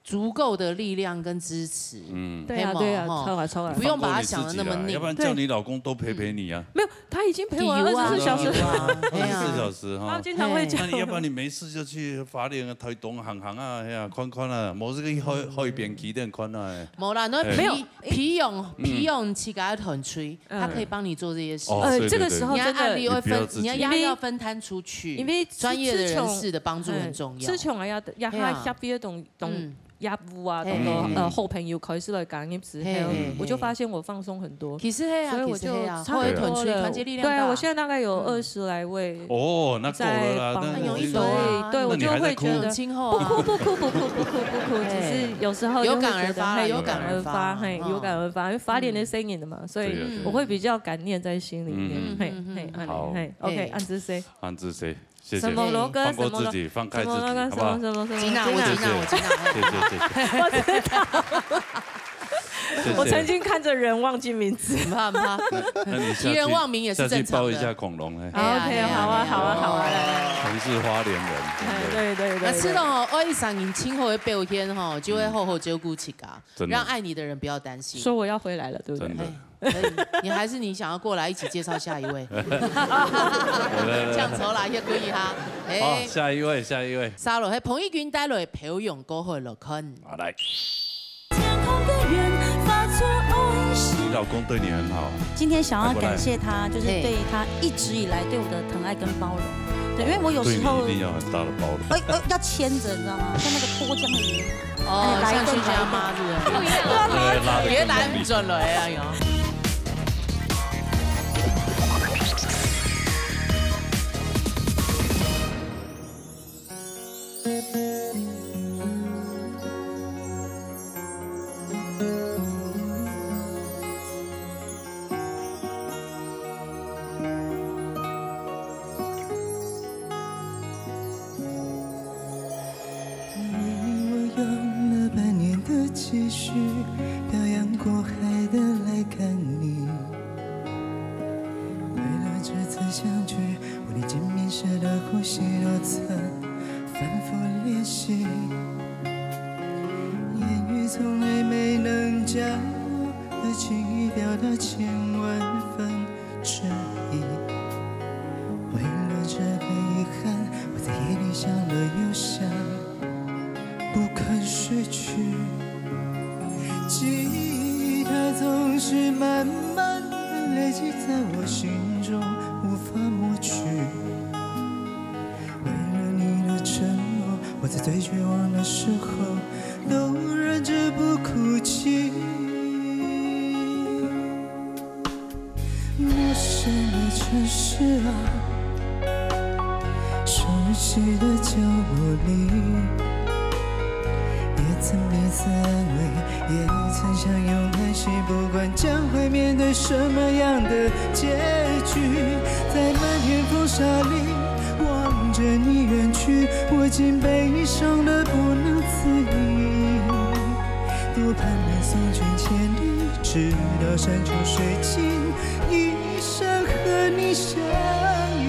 足够的力量跟支持。嗯。对啊，嘿嘛，对啊，吼。超好，超好。不用把它想得那么难过你自己啦，要不然叫你老公多陪陪你啊。对。没有，他已经陪我二十四小时。有啊，有啊，哎呀。二十四小时哈。他经常会讲。嘿。那你要不然你没事就去花莲啊、台东行行啊，哎呀，看看啊，无这个海、海边几点看啊，哎。无啦，那皮、没有。皮用、嗯。皮用自家的团队，嗯。他可以帮你做这些事。哦，呃，对，对，对。这个时候真的你要压力会分，你不要自己。你要压力要分摊出去，因为自、专业的人士的帮助很重要。自从，哎，自从啊，要、要他，对啊。下边懂、懂 嗯。业务啊，嘿。等到，呃，嗯。好朋友开始来加入之后，嘿，嘿，我就发现我放松很多。其实嘿啊，所以我就其实嘿啊，差不多了。好的团队团结力量大。对啊，我现在大概有二十来位在帮忙。嗯。哦，那够了啦，那、那已经够了啊。所以，对，那你还在哭？我就会觉得，很亲厚啊。不哭，不哭，不哭，不哭，不哭，嘿。只是有时候就会觉得，有感而发啦，嘿，有感而发，有感而发，嘿，嗯。有感而发，因为发电的声音的嘛，所以对啊，对啊。我会比较感念在心里面，嗯。嘿，嗯，嗯，嘿，嗯。好。嘿，OK，嘿。安之谁？安之谁？ 谢谢。什么罗哥，放过自己，什么罗，放开自己，什么罗哥，好不好？什么，什么，什么，真的，我真的，我真的。谢谢，谢谢。我知道。谢谢。我曾经看着人忘记名字。很怕，很怕。那，那你下去，提人忘名也是正常的。下去抱一下恐龙，哎。哎呀，OK，哎呀，好啊，哎呀。好啊，好啊，来，来，来。同是花莲人，哎，对不对？对，对，对，那吃到哦，对。二一三年今后的表现吼，就会好好照顾自家，真的。让爱你的人不要担心。说我要回来了，对不对？真的。哎。 可以，你还是你想要过来一起介绍下一位？这样子啦，也可以哈。哎。好，下一位，下一位。沙龙，嘿，彭丽君带来《漂洋过海》来看。好，来。天空的远方做爱是你老公对你很好。今天想要感谢他，就是对他一直以来对我的疼爱跟包容。对，因为我有时候对你一定要很大的包容。哎，哎，要牵着，你知道吗？像那个脱缰的鱼。 哦，哎，来一段，像新家妈是不是？来一段。不一样。对，拉得更用力。别来转了，哎呀。你我用了半年的积蓄，漂洋过海的来看你。为了这次相聚，我连见面时的呼吸都曾反复练习。言语从来没能将我的情意表达千万分 之一。为了这个遗憾，我在夜里想了又想，不肯睡去。记忆它总是慢慢地累积在我心中，无法抹去。为了你的承诺，我在最绝望的时候，都忍着不哭泣。 陌生的城市啊，熟悉的角落里，也曾彼此安慰，也曾相拥叹息，不管将会面对什么样的结局，在漫天风沙里望着你远去，我竟悲伤得不能自已。多盼能送君千里，直到山穷水尽，一生和你相依。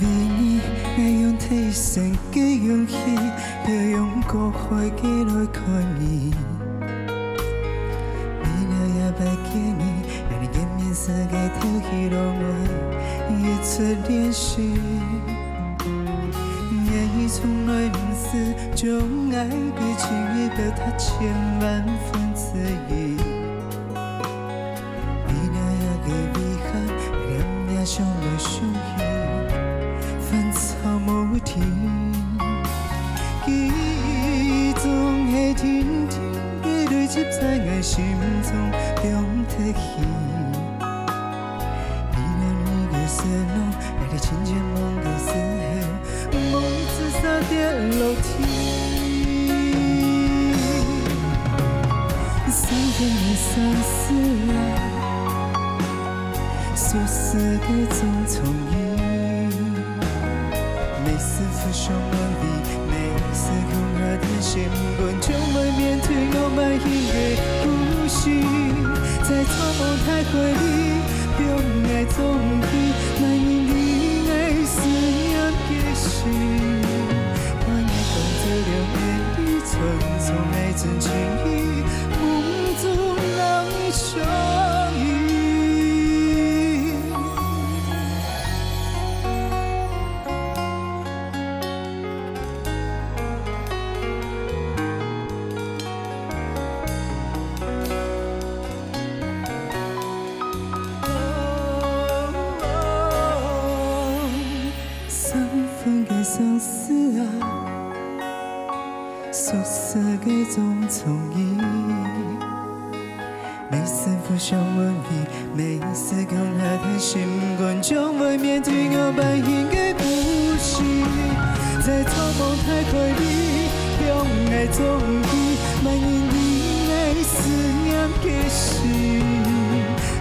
为你，𠊎用退身个勇气，要用过海个来看你。为了一摆见你，让你见面时个头起落尾，一直练习。愿意从来无私，将爱个情意表达千万分之一。 为了一个遗憾，两人相爱相依，烦躁无停。记忆总系定定个堆积在我心中放忒去。为了你个承诺，在你亲近梦个时候， 梦自杀跌落地。伤痕的相思啊，俗世个种种意。每时浮想问题，每时恐吓的心肝，将会面对我满心的呼吸。在茫茫大海里， 放眼总去，满眼的爱思念个心。我也讲这两眼里，匆匆爱真情意，梦中人相依。 伤痕个相思啊，俗世个种种意。每时浮想问题，每时恐吓在心肝，将会面对我满心个呼吸。在茫茫大海里，放眼总去，满眼的爱思念个心。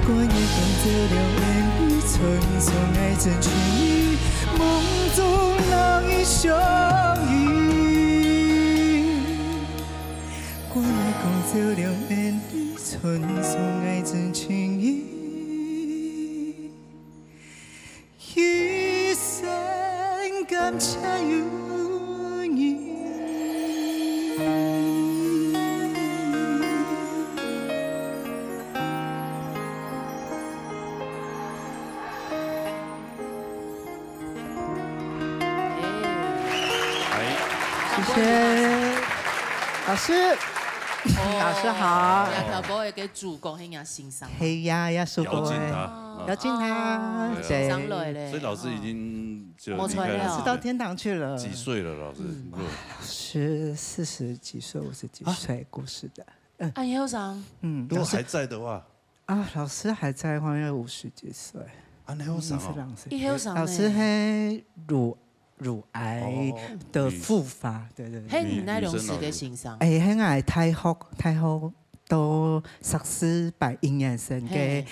我也讲这两眼里，匆匆爱真情意，梦中人相依。我也讲这两眼里，匆匆爱真情意，一生感谢有你。 哎，谢谢老师。老师好。两条歌个主角，嘿呀，先生。嘿呀，呀，首歌姚劲哎，他，姚劲他，对对，上来嘞。所以老师已经就没错了离开了是到天堂去了。几岁了？老师，是四十几岁，五十几岁过世的。啊，你后生，嗯，如果还在的话，啊，老师还在的话，要五十几岁，啊，你后生哦，是老师。一后生老师嘿，乳乳癌的复发，对对对。嘿，你那种时个先生，哎，很爱大学，大学都碩士班一年生个嘿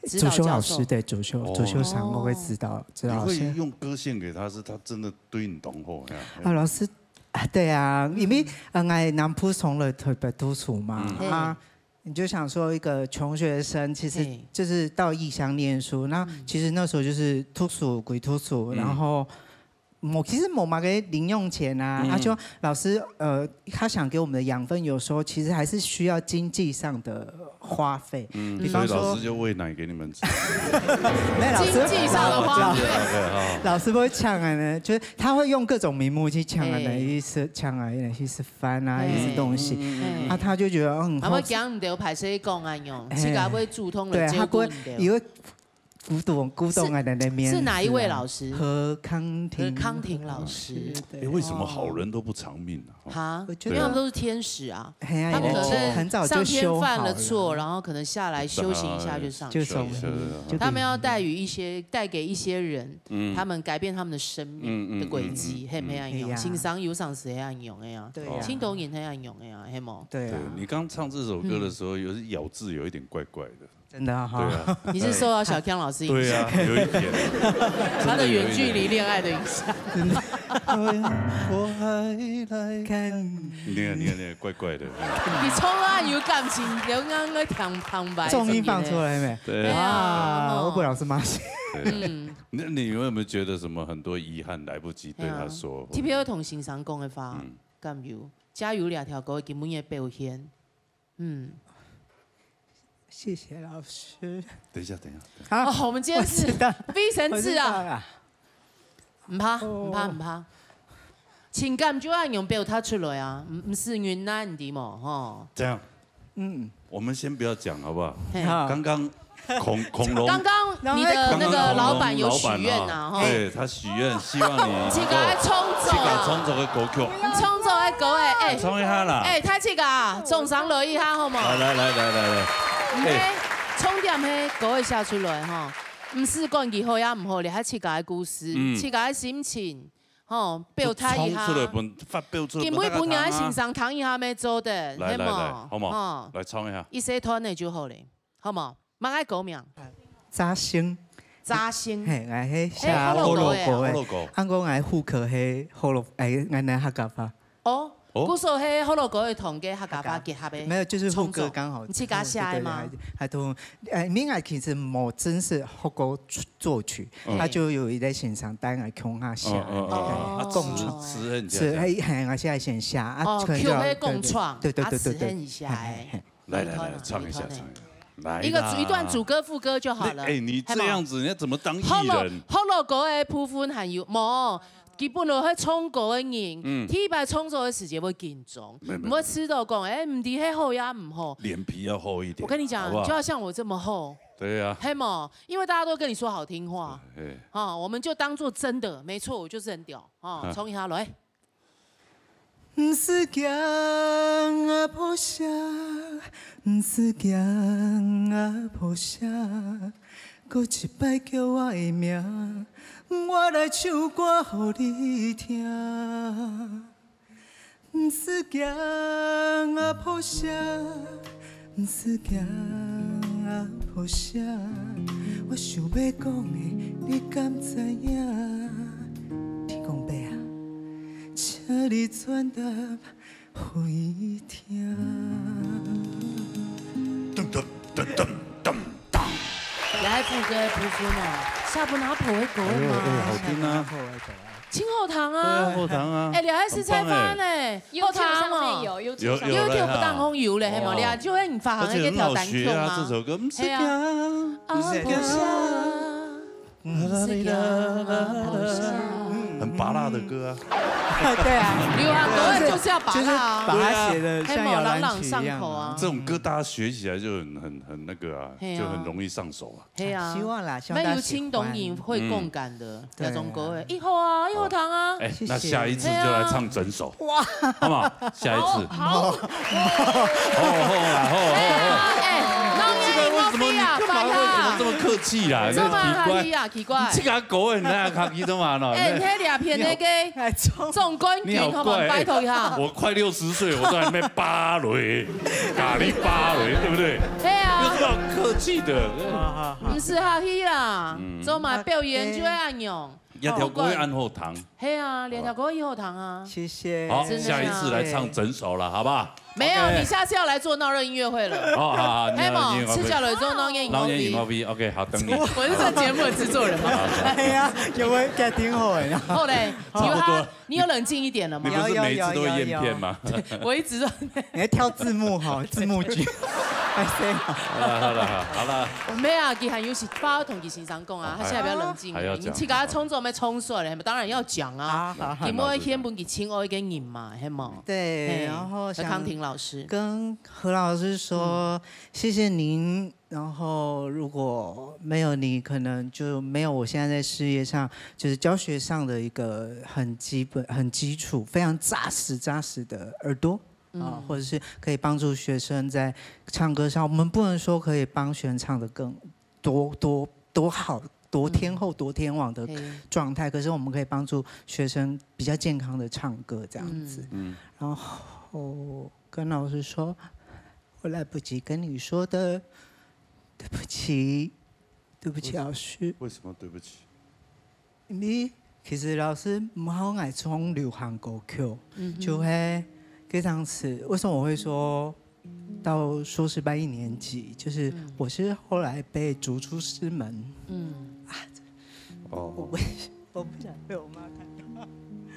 主修老师的主修哦主修上，我会指导指你会导老师。用歌献给他，是他真的对你懂后呀。啊，老师。啊，对啊，因为呃，我南部从来特别读书嘛，嘿啊，你就想说一个穷学生，其实嘿就是到异乡念书，那其实那时候就是读书归读书，嗯然后我其实没嘛个零用钱啊，嗯啊，就老师呃，他想给我们的养分，有时候其实还是需要经济上的花费，嗯，比方说所以老师就喂奶给你们吃。没有老师经济上的花费对哈，老师不会抢啊呢，就是他会用各种名目去抢啊，嘿等于是抢啊，等于是饭啊，嘿一些东西。嘿啊，他就觉得嗯，还好会讲你的排斥讲啊用，哎自家会主动对，来照顾他不会，你的。也会古董古董个人个名字啊。是哪一位老师？何康廷。何康廷老师。对。哎，为什么好人都不长命啊？哈？我觉得因为他们都是天使啊。嘿啊，他们可能很早就修好了。上天犯了错，然后可能下来修行一下就上去了。就从，对，对，对。就他们要带予一些，带给一些人，嗯。他们改变他们的生命的轨迹，嗯，嗯，嗯。嘿，没有用，嘿呀。先生有上是那样用的呀。对呀。青铜影那样用的呀，嘿么？对啊。对，你刚唱这首歌的时候，嗯。有时咬字有一点怪怪的。 真的哈。对啊。你是受到小康老师影响？对啊，有一点。他的远距离恋爱的影响。真的有一点。我还来看。你看，你看，你看，怪怪的。你从来有感情，刚刚在旁，旁白什么的。重音放出来没？对。对啊，哇，哦。我本来是骂谁。对。嗯。那你有没有觉得什么很多遗憾来不及对他说？哎呀，特别同先生讲的话，嗯。敢有？加油这条歌根本也表现。 嗯。谢谢老师。等一下，等一下，等一下。好。哦，我们今天是我知道，非常自然。我知道啦。毋怕，哦。毋怕，毋怕。情感就要用表达出来啊，毋，毋使忍耐，你知无？吼。这样，嗯。我们先不要讲好不好？嘿。好。刚刚孔，孔融，刚刚你的那个老板有许愿呐，吼。刚刚孔融老板啊，对，他许愿，希望你能够自家创作啊。自家创作个歌曲。 創作个歌誒，誒，唱一下啦。誒，大家啊，掌聲來一下好無？來，來，來，來，來，來。毋係，哎。重點係歌愛寫出來吼，毋使管佢好也毋好，這係自家个故事，嗯。自家个心情，吼，表達一下。就衝出來，分，發表出來，今晡日分人个先生聽一下，乜做得，來，來，係無？來，好無？吼。來唱一下。一小段个就好咧，好無？ 麼个歌名？扎心。扎心。嘿，𠊎係寫學老歌个啊。學老歌个。學老歌。啊，𠊎个副歌係學老，誒，𠊎个客家話。哦，哦。故所係學老歌个同个客家話結合个。沒有，就是副歌剛好。你自家寫个嗎？對，對，對，還，還同，呃，因為𠊎其實無正式學過作曲，嗯。他就有一個先生帶𠊎共下寫，嗯，嗯，嗯，嗯。哦。共創。詞，詞很簡單。是，嘿，嘿，𠊎寫先寫啊，哦，可能就要，共下共創，對，對，對，對，對，對，啊，詞很寫，嘿，嘿，嘿。 來，來，來，唱一下，唱一下。來啦。一個，一段主歌副歌就好了。那，哎，你這樣子，你要怎麼當藝人？學老，學老歌个部分還有，無，佢本來係唱歌个人，嗯。第一擺創作个時節會緊張，沒，沒，毋會試著講，哎，毋知係好也毋好。臉皮要厚一點，我跟你講，好不好？就要像我這麼厚。對啊。係無？因為大家都跟你說好聽話，對，嘿。哈，我們就當作真的，沒錯，我就是很屌，哈，嗯。衝一下來。 毋使驚啊，破捨，毋使驚啊，破捨，閣一擺叫我个名，我來唱歌予你聽。毋使驚啊，破捨， 毋使驚啊，破捨，我想欲講的，你敢知影？天公伯啊，請你轉達予伊聽。噔噔噔噔噔噔。來，副歌的部分哦，下不拿破的歌嘛。哎呦，哎，好聽啊。下不拿破的歌啊。 真好聽啊。對啊，好聽啊。哎，你還是在發呢，很棒哎。好聽哦。YouTube上面有，YouTube上面有。有，有，YouTube當紅有咧，係無？哇。你啊，就會你發行的一條單曲嘛。而且很好學啊，這首歌，毋使驚。係啊。毋使驚。啊，不是。毋使驚啊，不是。很芭樂的歌啊。對啊。流行歌就是要芭樂啊。就是把它寫得像搖籃曲一樣啊。係無？朗朗上口啊。這種歌大家學起來就很，很，很那個啊，係啊。就很容易上手啊。 係啊，希望啦，希望大家喜歡。乜有青銅影會共感的，嗯。這種歌誒，對啊。一好啊，一好聽啊。哎，謝謝。那下一次就來唱整首，係啊。哇。好不好？下一次。好，好。好，好啦，好，好，好。哎呀，哎，這個為什麼你幹嘛，為什麼這麼客氣啦？這麼客氣啊，奇怪。你這個狗，你那客氣幹嘛呢？哎，你那兩片那個 哎，總，總冠軍，你好怪欸。好不好？拜託一下。我快六十歲，我都還沒芭蕾，咖哩芭蕾，對不對？係啊。有什麼好客氣的？毋使客氣啦，嗯。做嘛表演就愛恁樣。這條歌會恁好聽。係啊，這條歌很好聽啊。謝謝。好，真的啊。下一次來唱整首了，好不好？ 沒有，OK。你下次要來做鬧熱音樂會了。哦，好，好，係無？鬧熱音樂會。赤腳來做鬧熱音樂會。鬧熱音樂會，OK，好，等你。我是這節目的製作人嘛。好，好。哎呀，有沒有給他聽好哎？好嘞，差不多。你有他，你有冷靜一點了嗎？你不是每一次都會驗片嗎？有，有，有，有，有。我一直都，你還挑字幕哈，字幕劇。好了好了好了，毋係啊，佢還有一句話同佢先生講啊，哦，佢現在比較冷靜了，還要講。你自家創作無創作了，當然要講啊。啊，好，好。佢愛獻分佢親愛个人嘛，係無？對，嘿，然後想要康婷老師。跟何老師說，嗯。謝謝您。然後如果沒有你，可能就沒有我現在在事業上，就是教學上的一個很基本、很基礎、非常扎實、扎實的耳朵。 啊，嗯。或者是可以幫助學生在唱歌上，我們不能說可以幫學生唱得更多、多、多好、多天后、嗯。多天王的狀態，嘿。可是我們可以幫助學生比較健康的唱歌這樣子。嗯。嗯。然後跟老師說，我來不及跟你說的，對不起，對不起，為什-，老師。為什麼對不起？ 你其實老師毋好愛唱流行歌曲，嗯哼。就係該當時，為什麼我會說到碩士班一年級，就是嗯。我是後來被逐出師門。嗯。啊，哦。我不，我不想被我媽看到。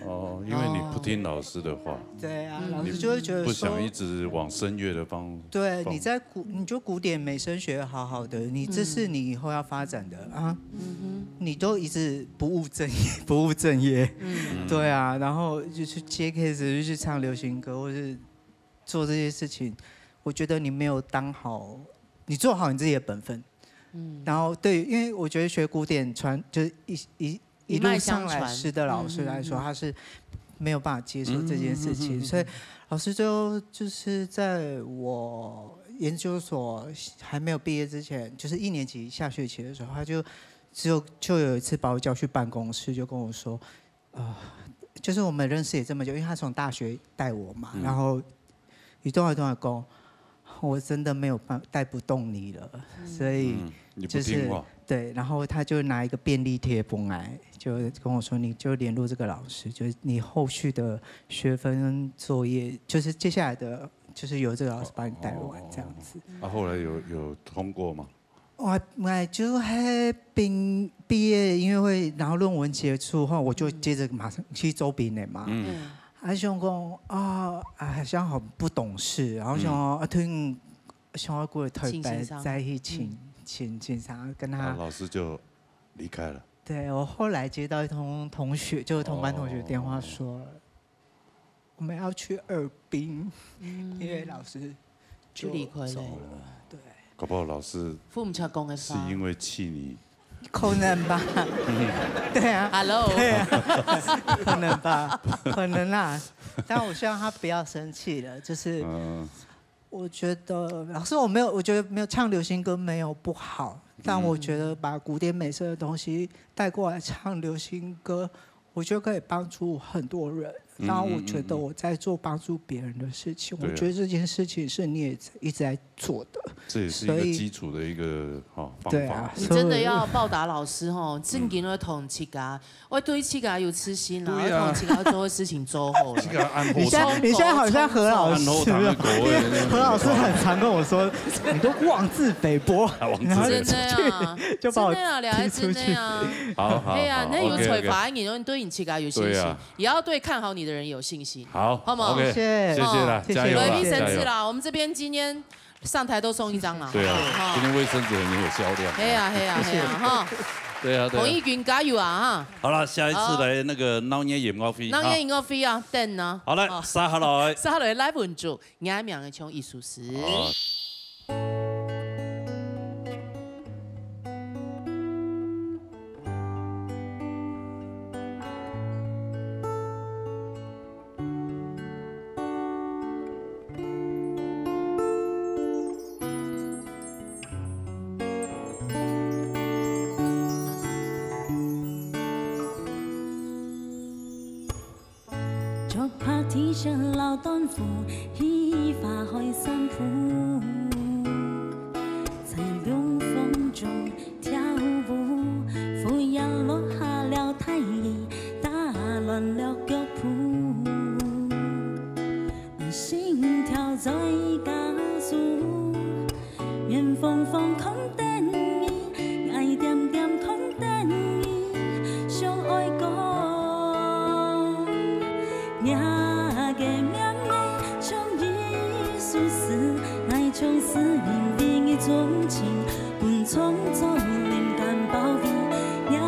哦，因為你不聽老師的話。對啊，嗯。老師就會覺得說，你不想一直往聲樂的方-，對，方-，你在古-，你就古典美聲學好好的，你這是你以後要發展的啊。嗯哼。 你都一直不務正業，不務正業。嗯。對啊，然後就去接case，就去唱流行歌，或是做這些事情，我覺得你沒有當好，你做好你自己的本分。嗯。然後對，因為我覺得學古典傳，就是一，一，一路上來，一脈相傳。師的老師來說，嗯，嗯，嗯。他是沒有辦法接受這件事情，嗯，嗯，嗯，嗯，嗯。所以老師最後就是在我研究所還沒有畢業之前，就是一年級下學期的時候，他就只有，就有一次把我叫去辦公室，就跟我說，呃，就是我們認識也這麼久，因為他從大學帶我嘛，嗯。然後一段一段講，我真的沒有辦-，帶不動你了，嗯。所以嗯，你不聽話。就是，對，然後他就拿一個便利貼分𠊎，就跟我說，你就聯絡這個老師，就是你後續的學分作業，就是接下來的，就是由這個老師幫你帶完這樣子。哦，哦，哦，哦。啊，後來有，有通過嗎？ 𠊎，𠊎就係畢，畢業音樂會，然後論文結束後，我就接著馬上去做兵了嘛。嗯。嗯。啊，想講，啊，啊，好像很不懂事，然後想說，嗯。啊，聽，想要過特別在一起，請先生。嗯。請，請先生，跟他。啊，老師就離開了。對，我後來接到一通同學，就是同班同學電話說，哦。 我們要去二兵，嗯。因為老師就離開了。就走了，對。搞不好老師付毋出講个話。是因為氣你。可能吧。對啊。Hello。對啊。可能吧，可能啦。但我希望他不要生氣了，就是嗯。我覺得，老師，我沒有，我覺得沒有，唱流行歌沒有不好，但我覺得把古典美聲的東西帶過來唱流行歌，我覺得可以幫助很多人。嗯，然後我覺得我在做幫助別人的事情，嗯，嗯，嗯。對啊。我覺得這件事情是你也一直在做的，這也是一個基礎的一個，所以，哈，方法。對啊，你真的要報答老師吼，嗯。正經愛同自家，愛對自家有自信啊，對啊。愛同自家做的事情做好了。自家安好你現在，你現在好像何老師，安好堂的口味。因為何老師很常跟我說，你都妄自菲薄，啊，妄自菲薄。然後就把我踢出去。真的啊，兩個真的啊。好，好，對啊，好，那有才華的人，OK，OK。你對你自家有信心。對啊。 也要對看好你的人有信心，好，好不好？OK，謝謝。謝謝啦，哦，加油啦，來，衛生紙啦，加油。我們這邊今天上台都送一張啦，對啊，哈。今天衛生紙很有銷量。嘿呀，嘿呀，嘿呀，哈。對啊，對啊。彭义軍加油啊，哈。好了，下一次來那個鬧熱音樂會，鬧熱音樂會啊，等啊。好，來，哦。接下來。接下來，來分主，𠊎名个像意思是。好。創造靈感寶貝，若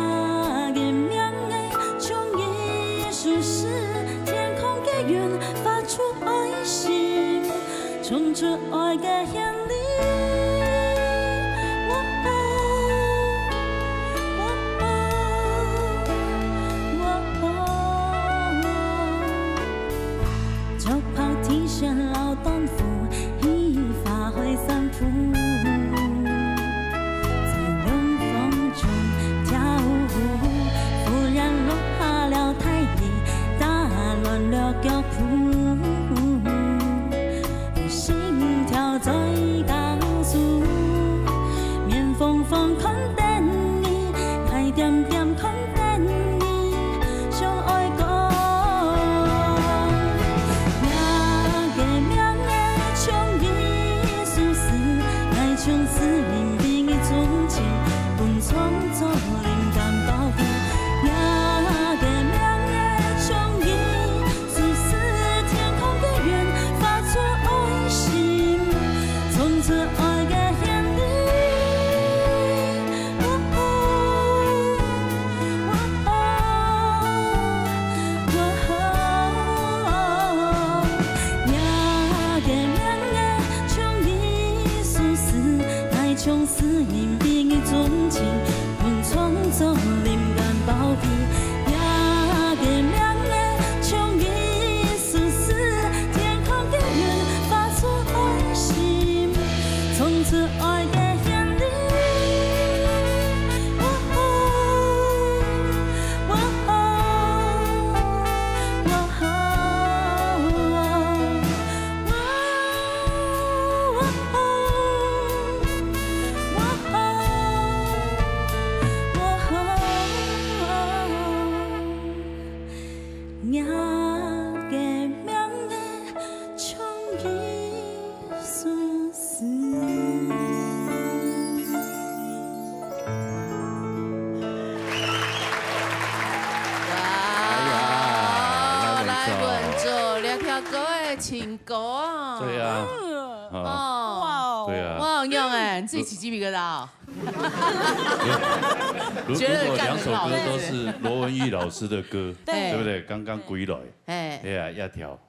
个名仔像耶穌，是天空个雲，發出愛心，衝出愛个顯靈。喔喔，喔喔，喔喔。 竹拍天線摎短褲，起花海散步。在冷風中跳舞，忽然落下了大雨，打亂了腳步。心跳在加速，面紅紅看等你，愛恬恬看 等你，想愛講，若个名仔像耶穌，是愛像使命定義中心，分創造靈感寶貝。若个名仔像耶穌，是天空个雲，發出愛心，衝出愛个顯靈。 喔喔，喔喔，喔喔，若个名仔像耶穌，是愛像使命定義中心，分創造靈感寶貝。若个名仔像耶穌，是天空个雲，發出愛心，衝出愛个 若个名仔像耶穌。 哇，來文做，這條歌个情歌啊。對啊。嗯。啊。哦。哇哦。對啊。哇，恁樣欸，你自己起雞皮疙瘩哦。如，如果兩首歌都是羅文玉老師的歌，對。對不對？剛剛歸來，哎。哎呀，這條，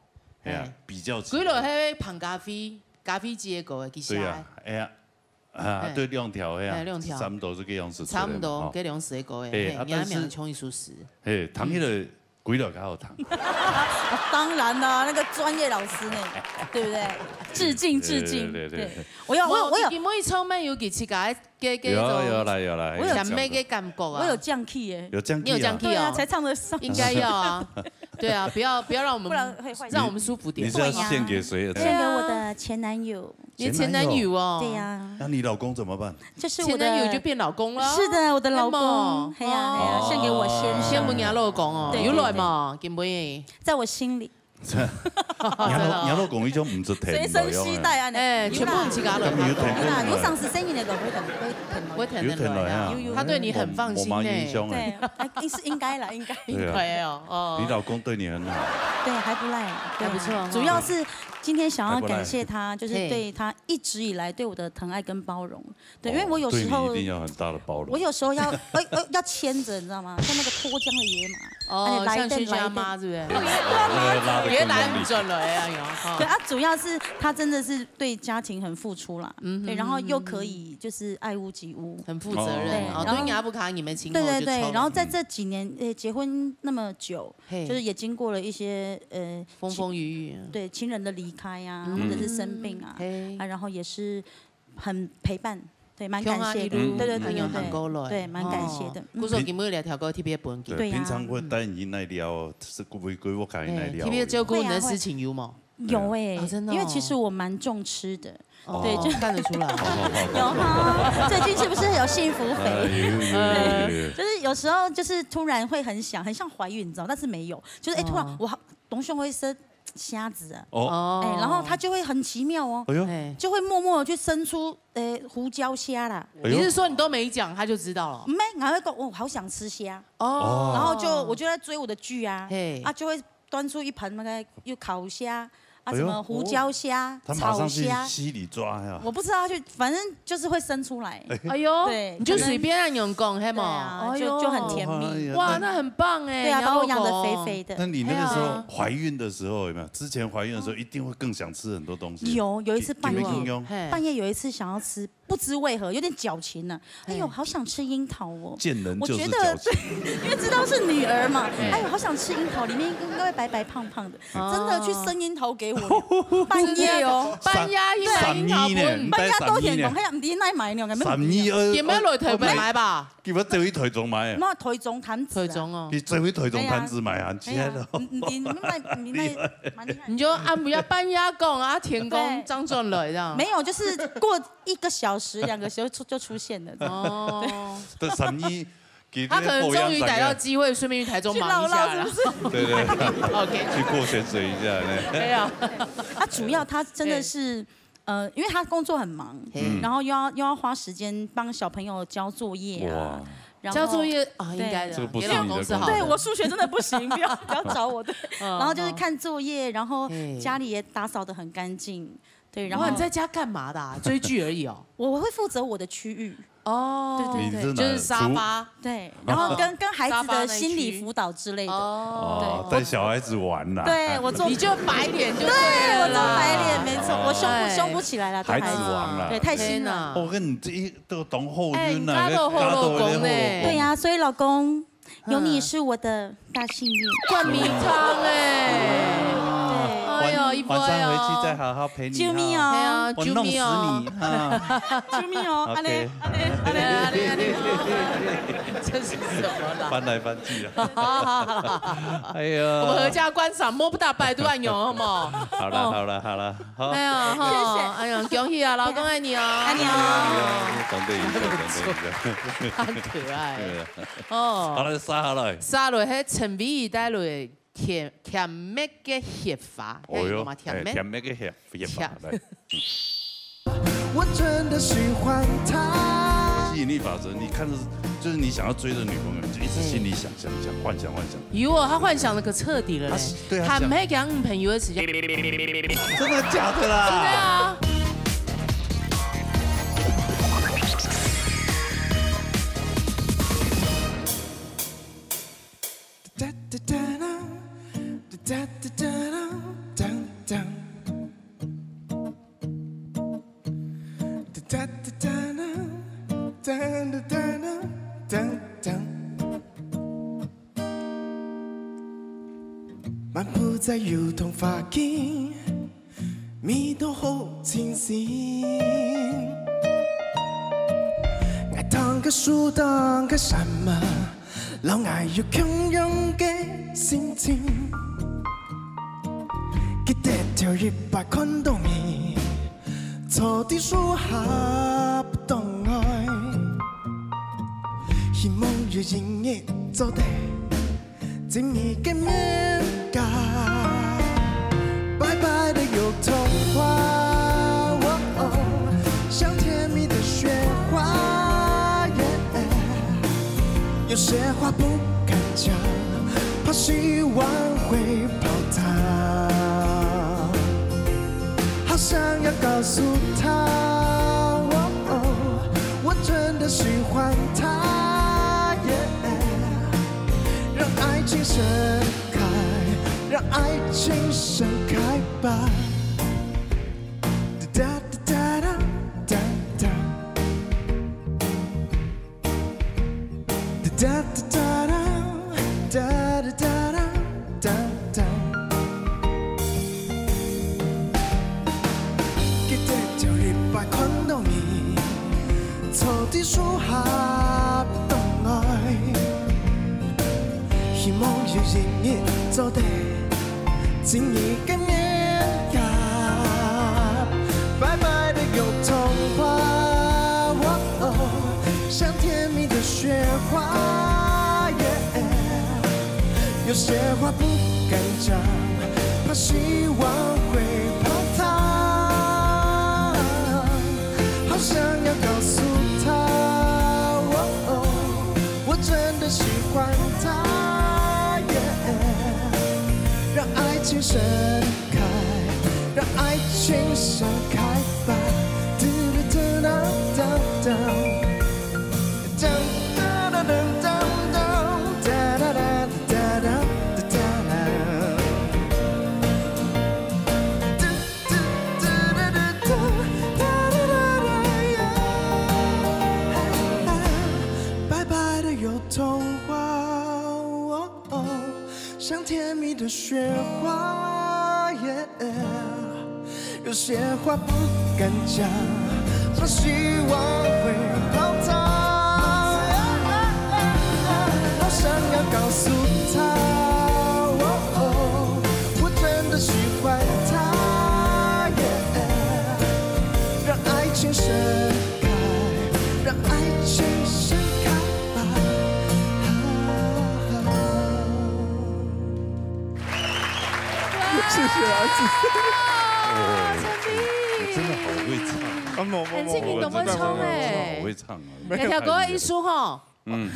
哎呀，哎。比較起來。歸來係彭家輝，家輝姐个歌，其實。對啊，哎呀， 啊，嘿。對，兩條，嘿啊，嘿，兩條。差不多這個樣子出來嘛，差不多，吼。這兩首歌，嘿，嘿，啊，但是，也蠻像一首詩。嘿，聽起來歸來較好聽。當然啦，那個專業老師呢，對不對？致敬，致敬。對，對，對，對。對，我有，我有，我有。無，佢，佢每唱乜有佢自家个，个，个有，種有啦，有啦，我有，有講過。甜美个感覺啊。我有降key耶。有降key啊。你有降key哦？對啊，才唱得上。應該要啊。對啊，不要，不要讓我們，不然會壞掉。讓我們舒服點。你是要獻給誰而唱？對啊。獻給我的前男友。 你的前男友哦。前男友。對呀。那你老公怎麼辦？就是我的，前男友就變老公了。是的，我的老公。那麼，嘿呀，嘿呀，哦。獻給我先生。羨慕你老公哦，對，有來無？對，對。今晡日。在我心裡。你老，你老公已經毋知聽無用啊。隨身攜帶啊，你。哎，全部毋自家來。有啦，有上司生意那個，會等，會等。會等得來啊。有，有。他對你很放心呢。無，無麼印象啊。對，哎，是應該啦，應該。對啊。應該哦，哦。你老公對你很好。對，還不賴，對啊。還不錯哦。主要是今天想要感謝他，還不賴。就是對他 一直以來對我的疼愛跟包容。對，因為我有時候，哦，對你一定要很大的包容。我有時候要，要，要，要牽著，你知道嗎？像那個脫韁的野馬，哦，哎，來一點，像薛家媽，來一點。是不是？哦，那個拉得更用力。別來不准了，哎呀，有，哈。對啊，主要是他真的是對家庭很付出啦，嗯哼，對，然後又可以就是愛屋及烏。很負責任，對，哦，然後，對你也不卡，你們情況就超，對，對，對，然後在這幾年，呃，結婚那麼久，嘿。就是也經過了一些，呃，風風雨雨啊。對，親人的離開啊，嗯。或者是生病啊，嘿。啊，然後也是很陪伴，對，蠻感謝的。共下一路，對，對，對，對，對，很有很夠了，對，蠻感謝的，哦。嗯。故所今晡日這條歌特別分佢。對，對呀。平常會帶你來尞，是歸，歸屋下來尞。哎，特別照顧你的事情有無？會啊，會。有欸，啊，真的哦。因為其實我蠻重吃的，哦，對，就看得出來。有哈，最近是不是有幸福肥？哎，有，有，有，有，有。對，就是有時候就是突然會很想，很像懷孕，你知道，但是沒有，就是，哎，突然，哦。我好，當想會生蝦子啊。哦。哎，然後它就會很奇妙哦，哎喲。哎。就會默默地去生出，呃，胡椒蝦啦。哎喲。你是說你都沒講，他就知道了？沒，還會講，哦，好想吃蝦。哦。然後就，我就在追我的劇啊，嘿。啊，就會端出一盆那個有烤蝦，啊，哎呦，什么胡椒虾、哦，他马上去草虾，溪里抓呀。我不知道，就反正就是会生出来。哎呦，对，你就随便让人讲，可能，嘿吗？对啊，哎呦，就，就很甜蜜。哎呀，哇，那，那很棒哎，对啊，你要把我养得肥肥的。那你那个时候，哎呀，怀孕的时候有没有？之前怀孕的时候一定会更想吃很多东西。有，有一次半夜，给，给你用。嘿。半夜有一次想要吃，不知为何有点矫情呢。哎呦，嘿。好想吃樱桃哦。见人就是矫情。我觉得，对，因为知道是女儿嘛，嘿。哎呦，好想吃樱桃，里面应该会白白胖胖的。 真的去生櫻桃给我，半夜哦。半夜去買櫻桃分。半夜都天光，哎呀，毋知哪買呢，三二二，點解來台北買吧？佢要走去台中買啊？那台中潭子啊。台中哦。佢走去台中潭子買啊，哎呀，親愛的。哎呀，你，你，你賣，你賣，蠻厲害。你就暗晡夜半夜講啊，天光，對，正轉來這樣。沒有，就是過一個小時、兩個小時就出，就出現了，這樣。哦。對。但三二 他可能終於逮到機會，順便去台中忙一下啦。去繞繞是不是？對，對。OK。去過潛水一下呢。沒有。啊，主要他真的是，呃，因为他工作很忙，嘿。然后又要，又要花时间帮小朋友交作业啊，哇。然后，交作业啊，对。应该的，这个不是你的工作。给老公司好的。对，我数学真的不行，不要，不要找我。对。嗯，然后就是看作业，然后，嘿。家里也打扫得很干净。对，然后，哇，你在家干嘛的啊？追剧而已哦。我会负责我的区域。 哦，对，对，对。你是哪，就是沙发。厨，对，然后跟，跟孩子的心理辅导之类的。沙发那一区。哦。哦，对。带小孩子玩啦。对，我做，你就白脸就对了啦。对，我做白脸，没错，我凶不，哎。凶不起来了，对孩子。孩子王啦。对，太新了。天哪。我跟你这一，都懂后哎，你嫁到好老公呢。对呀，所以老公， 有你是我的大幸运。冠冕堂哎。对。哎呦，一波哦。晚，晚上回去再好好陪你哈。救命哦。哎呀，我弄死你，救命哦。哈。救命哦，OK。按呢，按呢，按呢，按呢，按呢。这是什么啦？翻来翻去啊。哎呀。我们合家观赏，摸不到百度按钮，好不好？好了，哦。好了，好了，好。哎呀，哈，谢谢。哎呀，恭喜啊，老公爱你哦。爱你哦。哎呀，哎呀，哎呀，长辈一下，长辈一下。很可爱。对啊。 哦。好了，沙下来。沙落係陳偉帶來甜，甜蜜个雪花，哦哟，係嘛？甜蜜。哎，甜蜜个雪，雪花，甜。來。我真的喜欢他。吸引力法则，你看的是，就是你想要追的女朋友，你就一直心里想，想，想，幻想，幻想。有哦，他幻想的可彻底了嘞。他是，对，他想。還沒講女朋友的時間。真的假的啦？真的啊。 漫步在油桐花径，味道好清新。𠊎當个樹，當个山嘛，摎𠊎有共樣个心情。記得頭一擺看到你，坐在樹下不動愛，希望有一日做得 進你个面頰。白白的油桐花，哦哦，像甜蜜的雪花，耶。有些话不敢讲，怕是往回泡汤。好想要告诉他，哦哦，我真的喜欢他，耶。 让爱情盛开，让爱情盛开吧。哒哒哒哒哒哒。哒哒哒哒哒哒哒哒哒。记得头一擺看到你，坐在樹下不動愛。 希望有一日做得進你个面頰。白白的油桐花，哦哦，像甜蜜的雪花，耶。有些话不敢讲，怕是往回泡汤。好想要告诉他，哦哦， 我真的喜欢他，耶。让爱情盛开，爱情盛开吧，嘟嘟嘟嘟嘟嘟。白白的油桐花，哦，像甜蜜的雪花，yeah。有些话不敢讲，怕希望会泡汤。我想要告诉他，哦，我真的喜欢他，yeah。让爱情盛开，让爱情盛开吧。谢谢啊，谢谢。哇，陈你真的好会唱。啊，某某某，很幸运懂得唱哎好会唱啊。两条歌一书哈，嗯，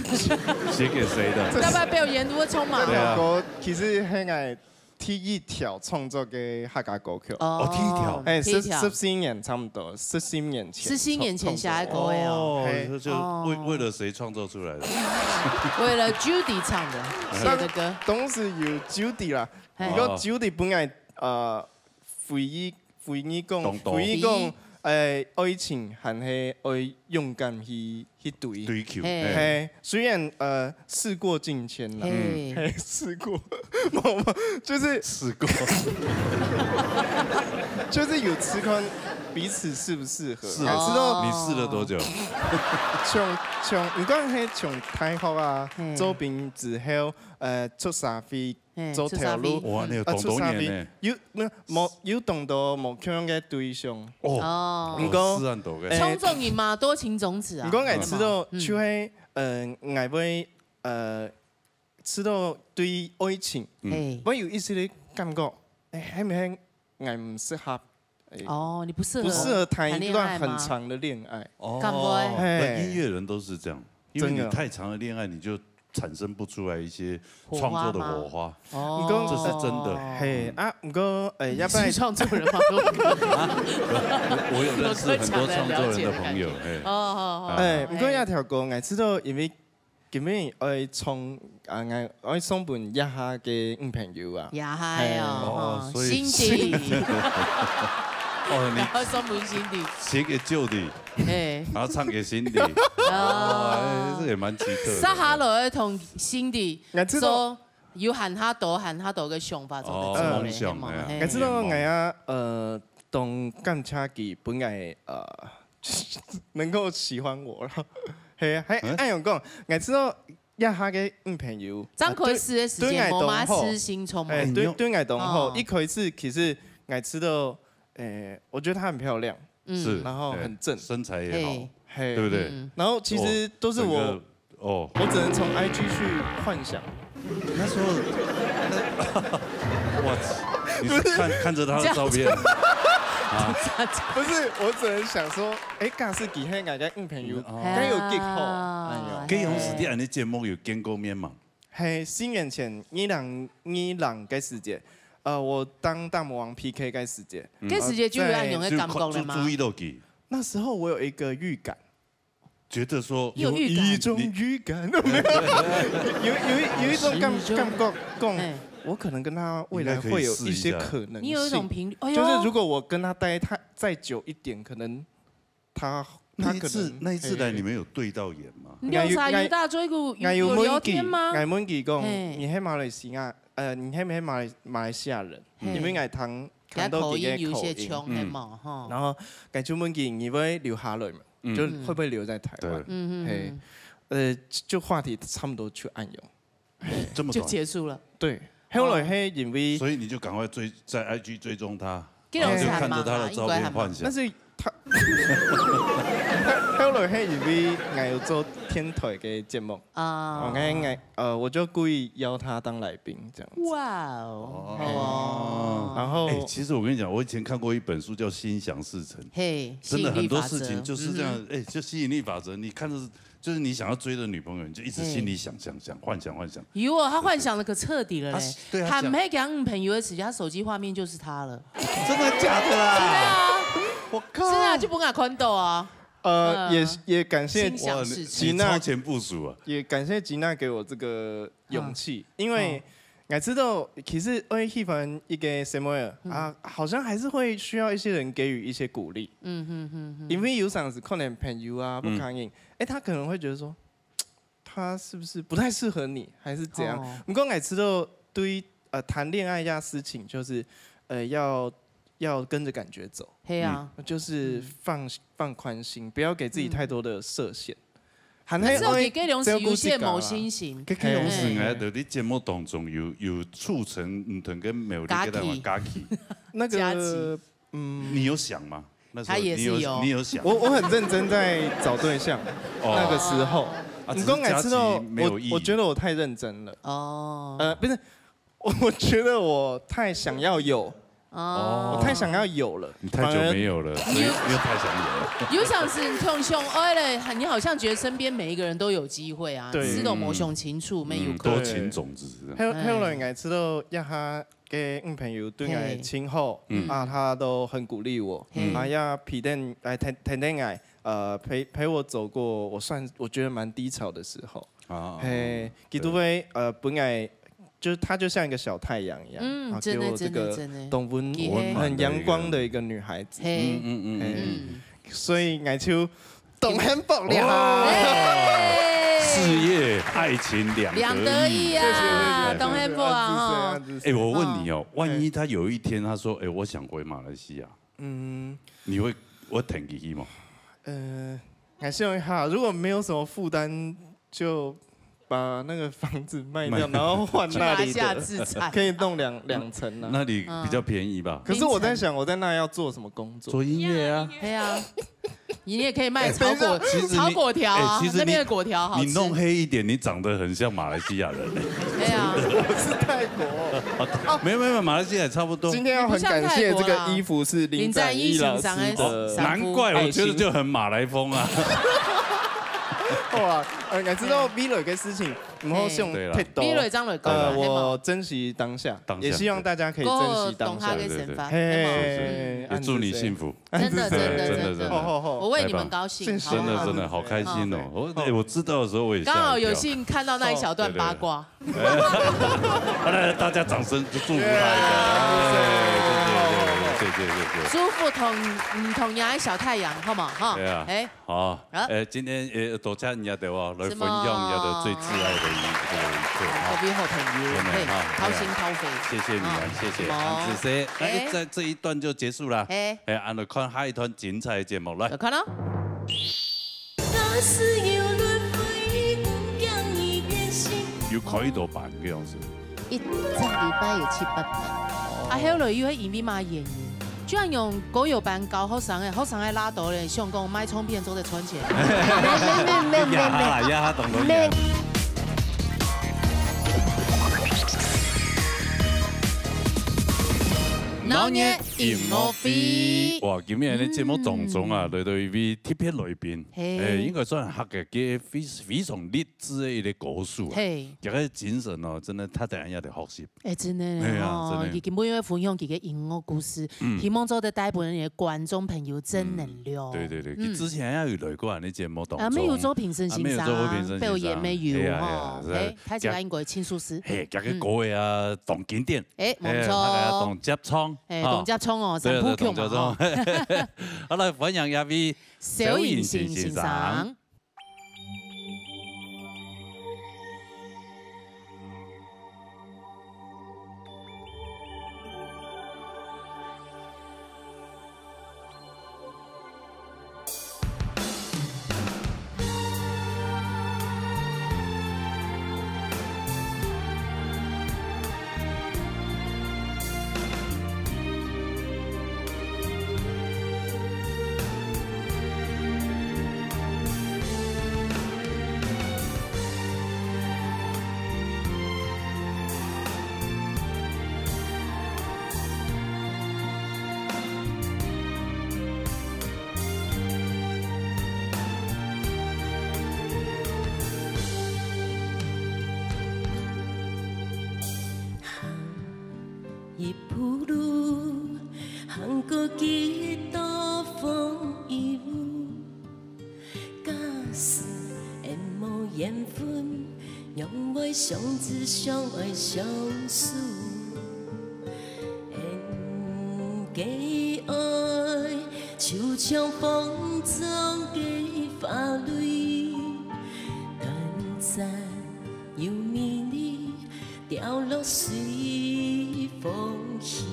写给谁的？要不要表演？我充满对啊我其实很爱第一条创作的客家歌曲。哦，第一条，哎，十第一条十四年差不多，十四年前，十四年前写的歌哎哦，哦，嘿那就为哦为了谁创作出来的？为了 Judy 唱的写的歌，当时有 Judy 啦，嘿不过 Judy 本来呃回忆回忆讲懂懂回忆讲，哎，爱情还是爱勇敢去去追。追求，嘿哎嘿，虽然呃事过境迁了，嘿，嘿，试过，没有没有，就是试过，就是有试看彼此适不适合，是啊知道你试了多久？从从，毋管係从大学啊嘿，做兵之后，呃，出社会嘿做头路，出社会哇，你有啊，懂多年呢？有没有有懂到無共樣个對象？哦，哦毋，過是很多个哎。冲撞你嘛，多情种子啊，毋過，𠊎知道嗯就係，呃，𠊎會，呃，知道對愛情，嘿，會有一些个感覺，哎，係毋係𠊎毋適合？哎，哦，你不适合不適合談一段戀愛嗎很長的戀愛。哦敢不會那音乐人都是这样，因为你太长的恋爱，你就产生不出来一些创作的火花。哦，这是真的嘿啊，毋過，哎，要不然是创作人吗？我有认识很多创作人的朋友，哎，哦哦哦，哎，毋過這條歌，𠊎知道，因為今日愛唱啊，𠊎愛送分一下个女朋友啊。呀嗨哦，哦所以心底，哦，你要送分心底，写给 Judy，哎，然后唱给 Cindy，哦，哎，这也蛮奇特的。撒下落去同心底，𠊎知道說有喊他多，喊他多个想法做得做嘞，哦夢想係嘛哎呀嘿𠊎知道𠊎啊，呃，當感謝佢本來呃能夠喜歡我了，嘿，還嗯恁樣講，𠊎知道這下个女朋友，張奎斯的時間，對對我媽當好痴心充滿，哎，哎你用對對𠊎當好，哦一開始其實𠊎知道，哎，我覺得她很漂亮，嗯是，然後哎很正身材也好嘿，嘿，对不对？嗯然後其實都是我整个哦，我只能從IG去幻想。那时候，那哇，你是看看着他的照片，不是，我只能想說，哎，假使佢係𠊎个女朋友，哦該有幾好，啊哎呀。跟杨子弟安的节目有见过面吗？嘿，四年前，二零二零个時節，呃，我當大魔王PK个時節，該時節就有恁樣个感覺了注注嗎？意到佢，那時候我有一個預感，有預感一種預感，有有有一種感感覺，講哎，我可能跟他未來會有一些可能性。你有一種頻率，哎呦，就是如果我跟他待太再久一點，可能他他可能那一次那一次来你们有对到眼吗？你有啥有大追股有哎有有聊天吗？問佢，問佢講，嘿你係馬來西亞，呃，你係毋係馬來馬來西亞人？嘿因為𠊎聽佢口音有些聽到佢个口音，腔，係嘛哈？然後𠊎就問佢，你會留下來嗎？嗯就會不會留在台灣对？嗯嘿嗯，呃，就話題差不多就恁樣。这么短，就結束了。對，後來係因為所以你就赶快追在IG追踪他，跟老师然后就看着他的照片幻想但。是他後來係因為𠊎有做電台个節目，啊我，看𠊎呃，我就故意邀他當來賓這樣子。哇哦，哦哦，然後哎，其实我跟你讲，我以前看过一本书叫《心想事成》，嘿，真的很多事情吸引力法则就是这样嗯，哎，就吸引力法则。你看着就是你想要追的女朋友，你就一直心里想、想、想，幻想、幻想。有哦，他幻想的可彻底了嘞。他是，对，他想，他毋係講女朋友的時間，他手機畫面就是他了。真的假的啦？真的啊，我靠！真的啊，就不敢看到啊。呃，嗯。也也感谢吉娜，你超前部署啊。也感谢吉娜给我这个勇气，因为我知道，其实我喜欢一个什么啊，好像还是会需要一些人给予一些鼓励。嗯哼哼哼。因为有时候可能朋友啊，不答应，哎，他可能会觉得说，他是不是不太适合你，还是怎样？哦。不过我知道对呃谈恋爱这件事情，就是呃要要跟着感觉走，係啊。就是放放宽心，不要给自己太多的设限。 還係愛照顧自家啦。這个攏是有限無信心。這个攏是哎，就你節目當中有有促成毋同个苗栗个話，嘉琪。那个，嘉琪。嗯，你有想嗎？那時候你有，他也是有。你有想？我我很认真在找对象，哦。那个时候。啊，不过每次都，只是嘉琪没有意义。我我觉得我太认真了。哦。呃，不是，我我觉得我太想要有，哦。我太想要有了，你太久没有了，所以又太想有了。有想是你想愛了，你好像觉得身边每一个人都有机会啊，對。知道無想清楚，没有嗯，可能。多情种子。後後來我知道一下个女朋友對我真好，嘿。啊，他都很鼓励我，嘿。啊，也陪等，哎，疼疼等我，呃，陪陪我走过我算我觉得蛮低潮的时候。啊，嘿，对。佢都會，呃，本来就是她就像一个小太阳一样，嗯，啊，真的，给我这个真的真的。动温，很阳光的一个女孩子。嘿。嗯嗯嗯嗯。所以我就当幸福了。哦。哎。事业、爱情两得意。两得意啊，谢谢，谢谢，当幸福啊，谢谢，谢谢。哎，我问你哦，万一他有一天他说，哎，我想回马来西亚，嗯。你会，我挺你吗？呃，还是用一下，如果没有什么负担，就把那个房子卖掉，然后换那里的，去马来西亚自产。可以弄两两层啊。那里比较便宜吧？可是我在想，我在那要做什么工作？做音乐啊。对啊，你也可以卖炒粿，哎，等一下。其实你，炒粿条啊，哎，其实你，那边的粿条好吃。你弄黑一点，你长得很像马来西亚人。对啊。我是泰国。哦，没有没有没有，马来西亚也差不多。今天要很感谢这个衣服是林展翼老师的。林展翼先生的衫褲。难怪我觉得就很马来风啊。好啊，呃，你知道 Milo 个事情，然后用对啦。太多。Milo 张磊讲呃，了，我珍惜当下，当下，也希望大家可以珍惜当下。对对对。嘿，也祝你幸福。真的，真的，真的，真的。好，好，好。我为你们高兴，谢谢。好不好？真的，真的，好开心哦。我，哎，我知道的时候我也吓一跳。刚好有幸看到那一小段八卦。哦，对，对，对。好，来，大家掌声就祝福他一下。哎，谢谢，谢谢，谢谢，谢谢。祝福同，嗯，同样的小太阳，好吗？哈。对啊。哎。好，啊。哎，今天，哎，多谢你啊，对吧？来分享你的最挚爱的一，这个一刻啊。特别好朋友，真的，嘿，哈，掏心掏肺。对啊。谢谢你们，啊，谢谢。好。安子生，那，哎。这，这一段就结束了。哎。哎，俺们看下一段精彩的节目，来。来看啊。有开一道板个样子。一个礼拜有七八百。啊，後來又係因為麼个原因？居然用高油班教學生个，學生个拉倒咧，想講買唱片做得賺錢。呀哈啦，呀哈，懂懂呀。闹熱音樂會。哇，今日个節目當中啊，嗯。來到一位特別來賓，嘿。哎，應該算客家界非，非常勵志个一个歌手啊。嘿。這个精神哦，真的，大家一定要學習。 哎，真的呢，哎呀，吼，真的。佢根本要分享佢个音樂故事，嗯。希望做得帶分你个觀眾朋友正能量。嗯，對對對，嗯。佢之前也有來過俺个節目當中。啊，乜有做評審先生，啊，乜有做過評審先生。表演乜有，哎呀，哎呀，吼，是啊。哎，大家應該清楚是。嘿，這个歌个啊，嗯。當經典。哎，無錯。哎，大家當接唱，哎，吼。當接唱哦，對，三部曲嘛，對，當接唱。吼。好，來，歡迎這位小隱形先生。小隱形先生。路，行過幾多風雨，假使恩無緣分，仰會相知、相愛、相守？恩个愛，就像風中个花蕊，短暫又美麗， 掉落隨風去。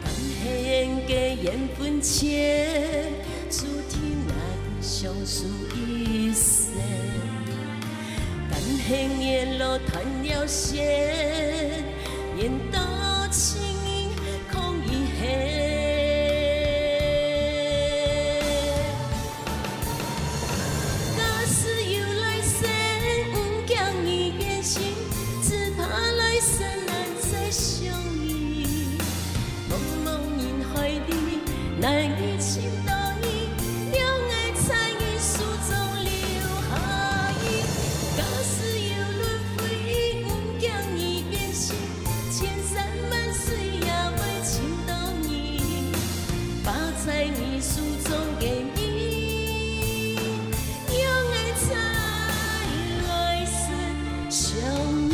感恩个緣分淺，注定難相守一生。感恩月落斷了線，緣到情人空餘恨。 假使有來生，毋驚你變心，只怕來生難再相遇。茫茫人海裡，難以尋到你，讓愛在你手中留下印。假使有輪迴，毋驚你變心， 千山萬水也會尋到你，把在你手中个你，讓愛在來生相遇。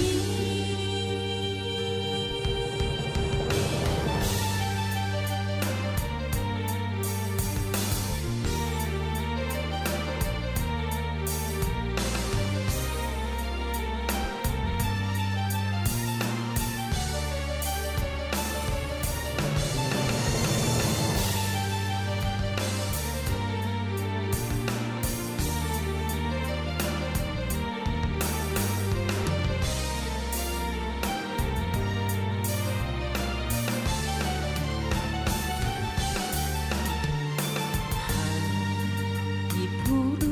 行一步路，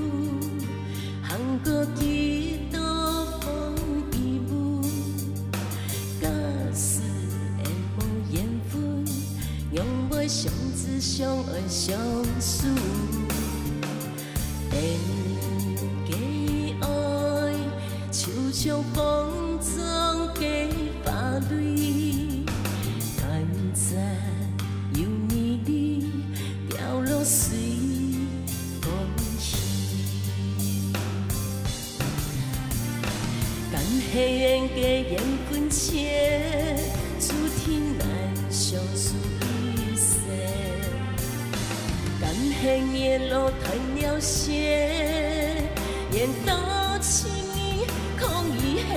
行過幾多風雨霧，假使恩無緣分，仰會相知、相愛、相守？恩个愛， 就像風中个花蕊，短暫又美麗，掉落隨風去。感恩个緣分淺，注定難相守一生。 感恩月落斷了線，緣到情人空餘恨。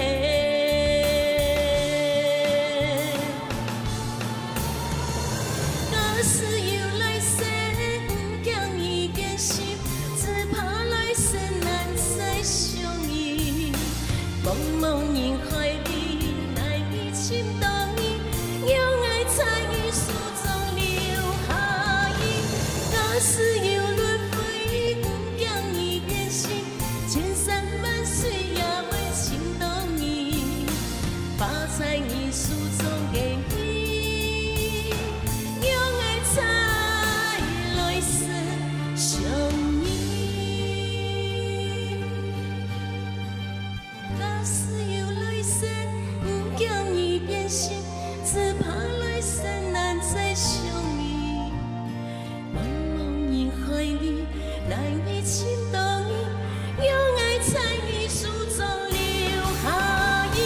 假使有來生，毋驚你變心，只怕來生難再相遇。茫茫人海裡，難以尋到你，讓愛在你手中留下印。 假使有輪迴，毋驚你變心，千山萬水也會尋到你，把在你手中个你，讓愛在來生相遇。 假使有來生，毋驚你變心，只怕來生難再相遇。茫茫人海裡，難以尋到你，讓愛在你手中留下印。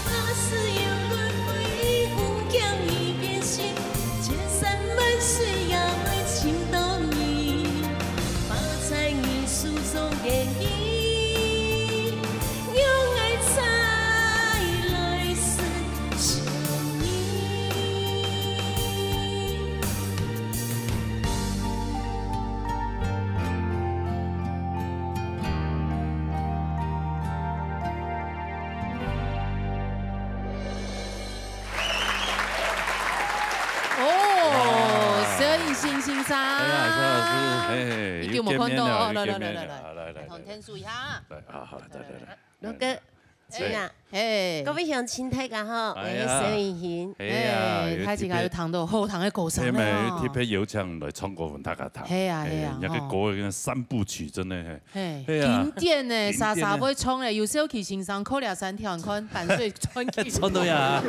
假使有輪迴，毋驚你變心，千山萬水也會尋到你。 把在你手中个你，讓愛在來生相遇。 哦，哇。蕭雁新先生。哎呀，蕭老師，嘿，嘿，已經無看到哦，又見面了，又見面了。來，來，來，來，來。好，來，來，來。同聽書一下。來，啊，好，來，來，來。來，來。龍哥，真啊。嘿。各位鄉親大家好，我是沈雨欣。哎呀，哎，大家有聽到好聽个歌聲了哦。係咪有特別邀請來唱歌分大家聽？係啊，係啊，哎，人家个歌个三部曲，真的，嘿。嘿。係啊。經典呢，經典呢。莎莎會唱咧，有時候去欣賞，扣了三條，你看，版稅賺去。賺到呀。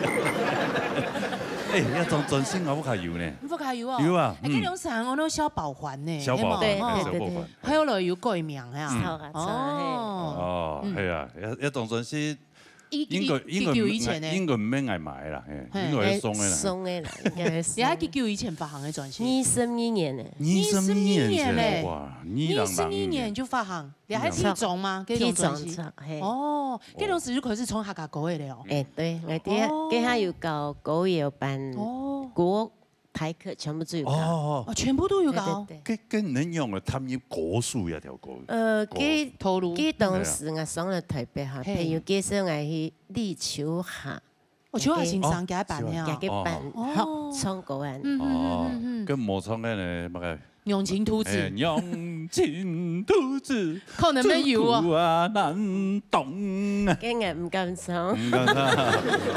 哎，那張專輯我屋下有呢。你屋下有哦？有啊，哎，嗯。這種聲，我那小寶環呢，小寶環，係無？對，哦。小寶環。 後來有改名啊。嗯。哦。哦，嗯。係啊，這，這張專輯應該，應該，幾久以前呢？應該毋免𠊎買啦，嘿，嘿。應該係送个啦。送个啦，應該係送个。你還幾久以前發行个專輯？二十二年呢。二十二年前，二十二年嘞。哇，二零零二年。二十二年就發行，你還第一張嗎？這張專輯？第一張，嘿。哦，這種時就開始唱客家歌个了哦。哎，對，𠊎第一，哦。這下有搞歌謠版，哦。國 台客全部都有搞。哦，哦，哦，全部都有搞。對，對，對。該，該恁樣个踏入歌手這條歌，呃，歌。該，頭路。該當時𠊎上了台北哈，嘿。朋友介紹𠊎去李秋霞。哦，秋霞先生佢个班个啊。佢个班，哦，哦。學唱歌啊。嗯，嗯，嗯，嗯，嗯。哦，該無唱个呢，麼个？娘親肚子。哎，娘親肚子。 可能會有哦。最苦啊，難懂。該𠊎毋敢唱。毋敢唱。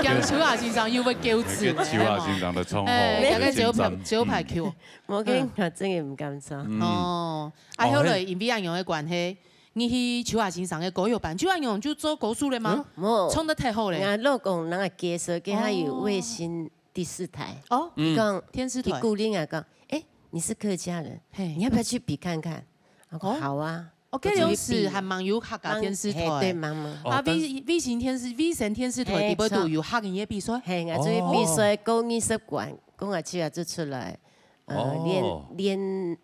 驚秋霞先生又會噭嘴，該秋霞先生就唱好，哎，該个招牌，緊張。招牌曲。無，該𠊎真个毋敢唱。嗯。哦，啊，哦，後來因為恁樣个關係，你去秋霞先生个歌謠班，就恁樣就做歌手了嗎？嗯，無。唱得太好了。𠊎老公人个介紹，佢還有衛星電視台。哦。佢講，嗯。電視台。佢鼓勵𠊎講，哎，你是客家人，嘿。你要不要去比看看？我講，哦。好啊。 哦，該種時還吂有客家電視台。吂，嘿，對，吂，吂。啊，哦，但是衛，衛星電視，衛星電視台，嘿，裡背都有客語个比賽。嘿，𠊎做比賽，哦。過二十關，過𠊎自家就出來，呃，哦。練，練，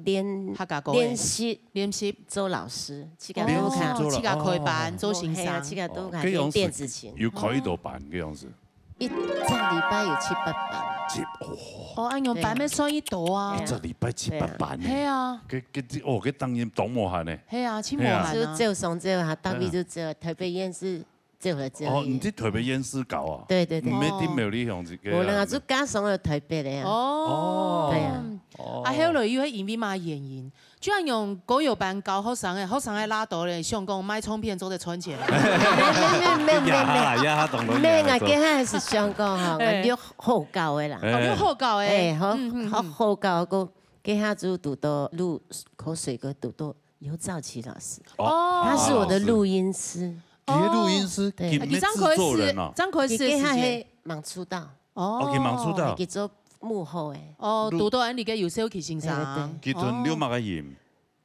練，客家歌个。練習，練習。做老師，自家都看。練習做老，自家開班，哦。做先生。嘿啊，自家都看，哦，該樣子練電子琴。有開幾多班，該樣子？ 一隻禮拜有七八班。七，哦。哦，恁樣班乜算一多啊。一隻禮拜七八班呢。係啊。該，該，哦，該當然當無閒呢。係啊，真無閒啊。係啊。就朝上朝下，逐日就朝，台北縣市朝來朝去。哦，你在台北縣市搞啊？對，對，對。毋係在苗栗鄉下个啊。無啦，就加上了台北个啊。哦。對啊。哦。啊，後來又係因為麼个原因？ 就恁樣歌謠班教學生个，學生个拉倒咧，想講賣唱片做得賺錢。沒，沒，沒，沒，沒，沒。壓下啦，壓下當多壓下做。沒，𠊎該下係想講吼，哎。𠊎有好教个啦。哎。哦，有好教个。哎，好，嗯，嗯，嗯。好，好教个，該下就堵到路，口水歌堵到游兆啟老師。哦。他是我的錄音師。佢个錄音師，哦。對。佢毋係製作人啊。佢正開始，正開始个時間。佢該下係吂出道。哦。哦，佢吂出道。佢做幕後个。哦，錄。堵到恁樣个游兆啟先生。對，對，對。佢同劉馬个音。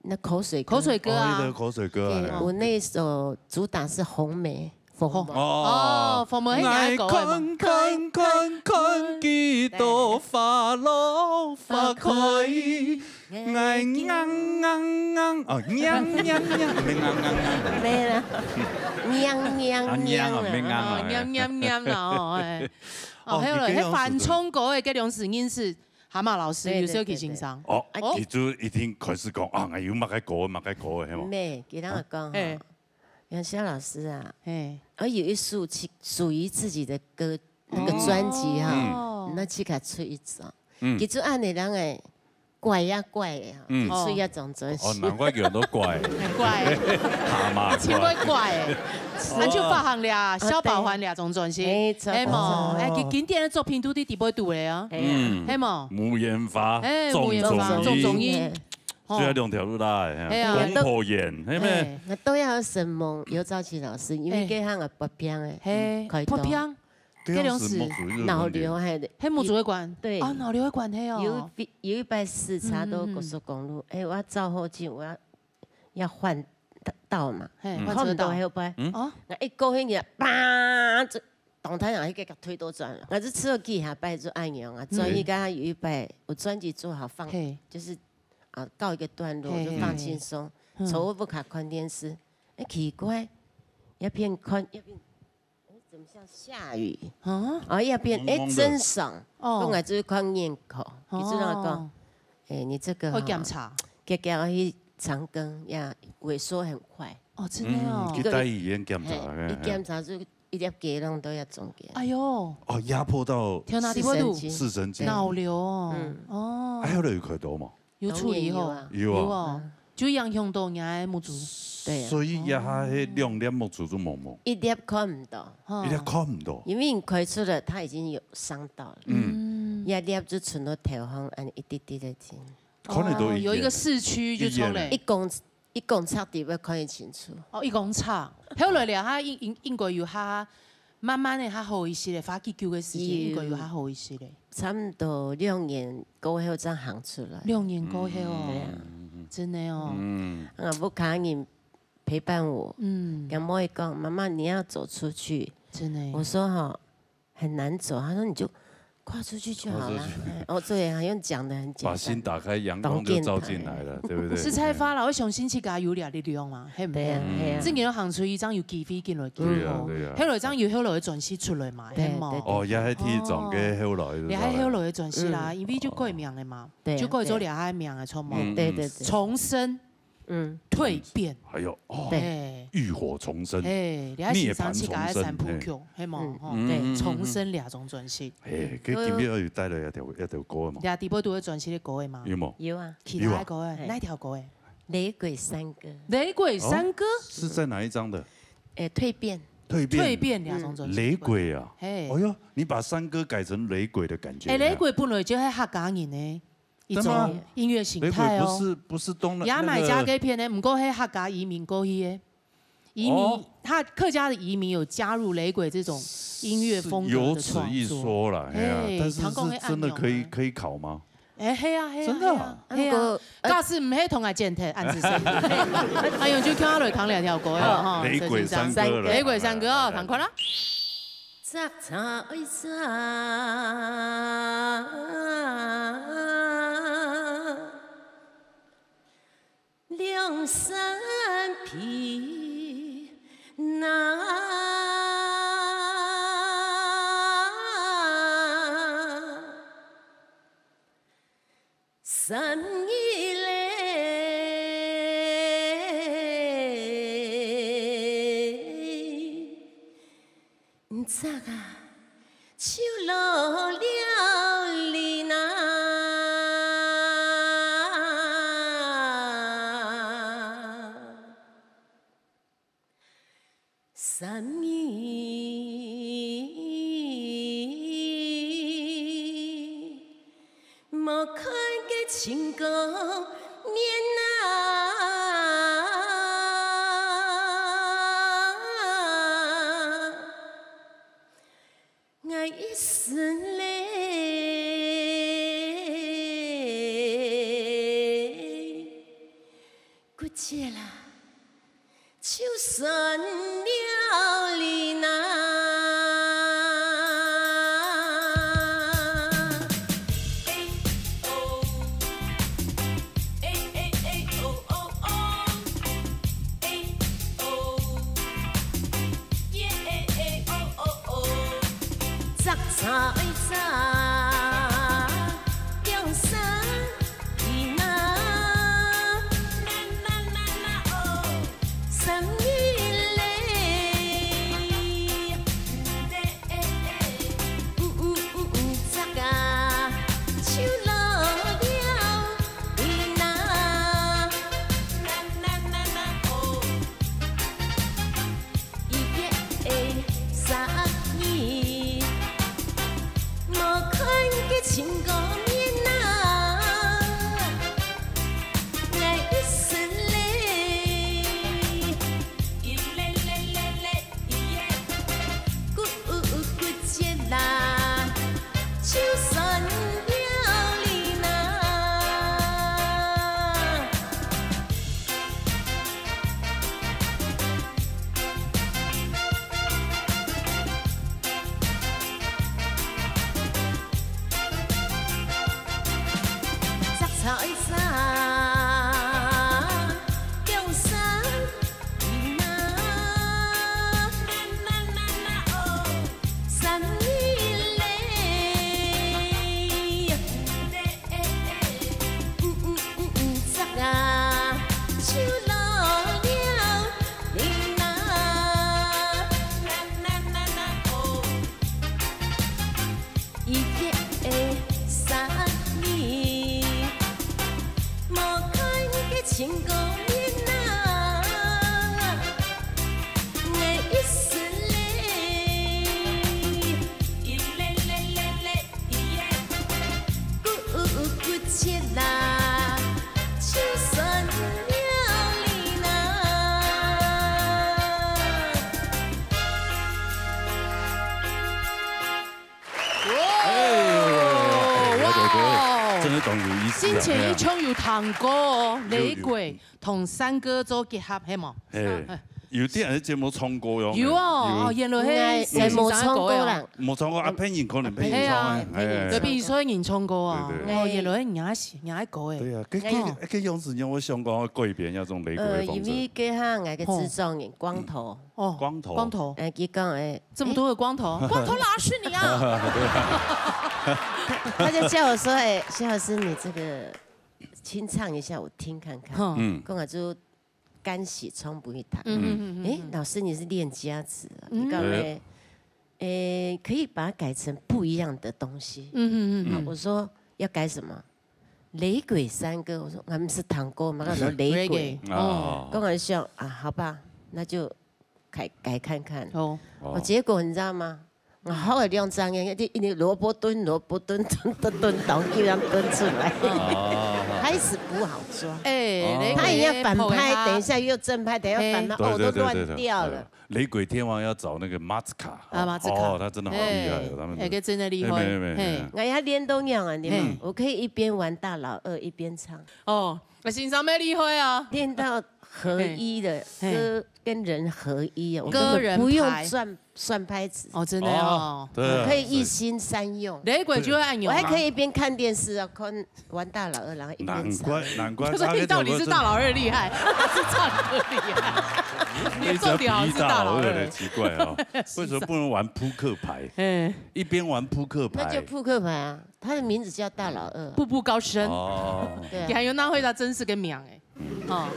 那口水歌。口水歌啊。哦，那個口水歌啊。對，我那首主打是紅梅，紅梅。哦。哦，紅梅，你愛講的嘛。𠊎看，看，看，看幾朵花落花開，𠊎娘，娘，娘，哦，娘，娘，娘，毋係娘，娘，娘。沒啦，娘，娘，啊，娘啊，娘啊。毋係娘啊，哦，娘，娘，娘啦，哦，哎。哦，哦，還有咧，該翻唱歌个，該種是認識 蛤蟆老師，對，對，游少奇先生。對，對。哦，哦。佢就一定開始講，啊，𠊎有麼个歌，麼个歌，係無？毋係，佢同𠊎講吼，嘿。楊夏老師啊，嘿。𠊎有一首屬，屬於自己的歌，那個專輯哈，哦。嗯。你自家出一張。嗯。佢就恁樣个怪呀怪呀，嗯。就出一張專輯。哦，難怪叫做怪。怪。蛤蟆怪。真會怪。哦。啊，就發行了，哦，小寶環兩張專輯。對。沒錯。係無？哦。哎，佢經典的作品都在底背肚咧啊。 係啊。嗯。係無？無煙花，哎，重中之重，重中之重。重。哦。就係兩條路啦，哎呀，係啊。公婆演，係咩？哎。𠊎都愛承蒙游兆奇老師，因為，哎。佢同𠊎發病个，嘿，開刀。發病？該種係腦瘤，係。係目珠个關？對。哦，腦瘤个關係哦。有一，有一擺時車到高速公路，嗯，嗯，嗯。哎，𠊎照後鏡，𠊎愛，愛換道嘛，嘿，嗯。換車道。看毋到後背。嗯。哦。𠊎一過去，啪，就 當太陽，該個推倒轉了。𠊎就試過幾下擺就恁樣啊，嗯。轉去，剛剛有一擺，𠊎專輯做好放，嘿。就是，啊，告一個段落，嘿，就放輕鬆，嘿，嘿。嗯。坐屋下看電視。哎，奇怪，一片看，一片，哎，怎麼像下雨？啊？哦，一片，哎，濛濛的。真爽。哦。過來就是看眼科，哦。佢就同𠊎講，哎，你這個哈，愛檢查。遽遽去長庚呀，萎縮很快。哦，真的哦。嗯，去大醫院檢查，嘿，嘿，嘿。一檢查就 一粒雞卵都要中間。哎喲。哦，壓迫到頭那裡會堵。視神經。視神經。腦瘤哦。嗯。哦。哎，後來有開刀無？有處理吼。當然有啊。有啊。有哦。嗯。就影響到人家个目珠。對啊。所以這下係兩粒目珠就濛濛，一粒看毋到，吼。一粒看毋到。因為你開出來，它已經有傷到了。嗯。嗯。一粒就伸到頭項，恁一滴滴个進。看得到一眼。哦，有一個視區就出來。一眼。一公，一公尺底要看得清楚。哦，一公尺。後來了，它應，應，應該有它 慢慢的較好一些咧，花幾久个時間，有。應該有較好一些咧。差不多兩年過後正行出來。兩年過後哦，嗯。對啊。真的哦。嗯。啊，屋下人陪伴我，嗯。跟妹講：「媽媽，你要走出去。」真的。我說：「哈，很難走。」他說：「你就跨出去就好了。」跨出去。哎，哦，對啊，用講的很簡單。把心打開，陽光就照進來了，對不對？實在話啦，我相信自家有這力量嘛，係毋係？對啊，對啊。正經行出去，正有機會進來，對啊，對啊。後來正有後來个專輯出來嘛，對，係無？對，對。哦，也係第一張个後來个，哦。也係後來个專輯啦，嗯。因為就改名了嘛，對，就改做這下名个，著無？嗯，對，對，對。重生，嗯。蛻變。哎喲，哦，對。哎。浴火重生，哎，這下是上次个三部曲，滅盤重生，係無？嗯，吼，嗯，對。嗯，嗯，嗯。重生這張專輯。哎，佢今日有帶來一條，一條歌嘛？這下底部都有專輯个歌个嘛？有無？有啊。其他个歌个，有啊。哪條歌个？ 雷鬼山歌。雷鬼山歌？哦，是在哪一張的？誒，蛻變。蛻變。蛻變這張專輯。嗯。雷鬼啊。嘿。哎喲，你把山歌改成雷鬼的感覺。誒，雷鬼本來就係客家人个一種音樂形態哦。真的嗎？雷鬼不是，不是東南，牙買加該片呢，那個，毋過係客家移民過去个。移民，哦。他客家的移民有加入雷鬼這種音樂風格的創作。是有此一說啦，哎呀，嘿，但是，唐貢的是真的可以，按鈕啊。可以考嗎？ 誒，係啊，係啊，真的啊？係啊，係啊。啊，毋過，呃，假使毋係同𠊎剪忒，恁仔細。哎喲，就叫𠊎來唱這條歌啊，啊，吼，雷鬼山歌了。雷鬼山歌哦，趕快啦。摘茶愛摘兩三皮那。 三日咧，毋知啊，就落了雨啦。 三年無看个親公面啊，𠊎一身淚 骨折啦，就算了哩吶。摘茶愛摘兩三 皮那。三日咧，嗚嗚嗚嗚，摘啊，就落了雨啦。一月个三日，無看先前一場有聽過哦，雷鬼同山歌做結合，係無？哎，有電視節目唱過喲。有哦，哦，原來係先生个啦。無唱過，啊，別人可能別人唱个，哎，別人唱个人唱過啊。對，對。哦，原來你也是，你也歌哎。對啊，這，這，這樣子讓我想講改變那種雷鬼的風格。呃，因為這下𠊎个製作人光頭，哦，光頭，光頭，哎，佢講哎，這麼多的光頭，光頭佬是你啊！他就叫我說，哎，謝老師，你這個清唱一下，我聽看看。嗯，講啊就。 干洗冲不一谈。嗯嗯嗯嗯。哎，老師你是练家子啊，你讲哎，哎，可以把它改成不一样的东西。嗯嗯嗯。我说要改什么？雷鬼山歌，我说俺们是糖果嘛，那种雷鬼。哦，跟我笑啊，好吧，那就改改看看。哦，哦，结果你知道吗？ 好个两张眼，一一萝卜蹲，萝卜蹲，蹲蹲蹲，倒地上蹲出来，开始不好抓。哎，他一下反拍，等一下又正拍，等一下反拍，哦，都乱掉了。雷鬼天王要找那个马斯卡啊，马斯卡，哦，他真的好厉害哦，他们，哎，个真的厉害，没有没有没有，哎，哎呀，练到样啊，你们，我可以一边玩大老二一边唱。哦，那欣赏蛮厉害啊，练到合一的歌。 跟人合一啊，我根本不用转算拍子。哦，真的哦，对啊，可以一心三用。雷鬼就会按钮，我还可以一边看电视啊，看玩大老二，然后一边唱。难怪难怪，他说你到底是大老二厉害，还是唱歌厉害？你到底好是大老二？奇怪哦，为什么不能玩扑克牌？哎，一边玩扑克牌，那就扑克牌啊，他的名字叫大老二。步步高升哦，对啊，你还有拿回答真实个名哎。 哦，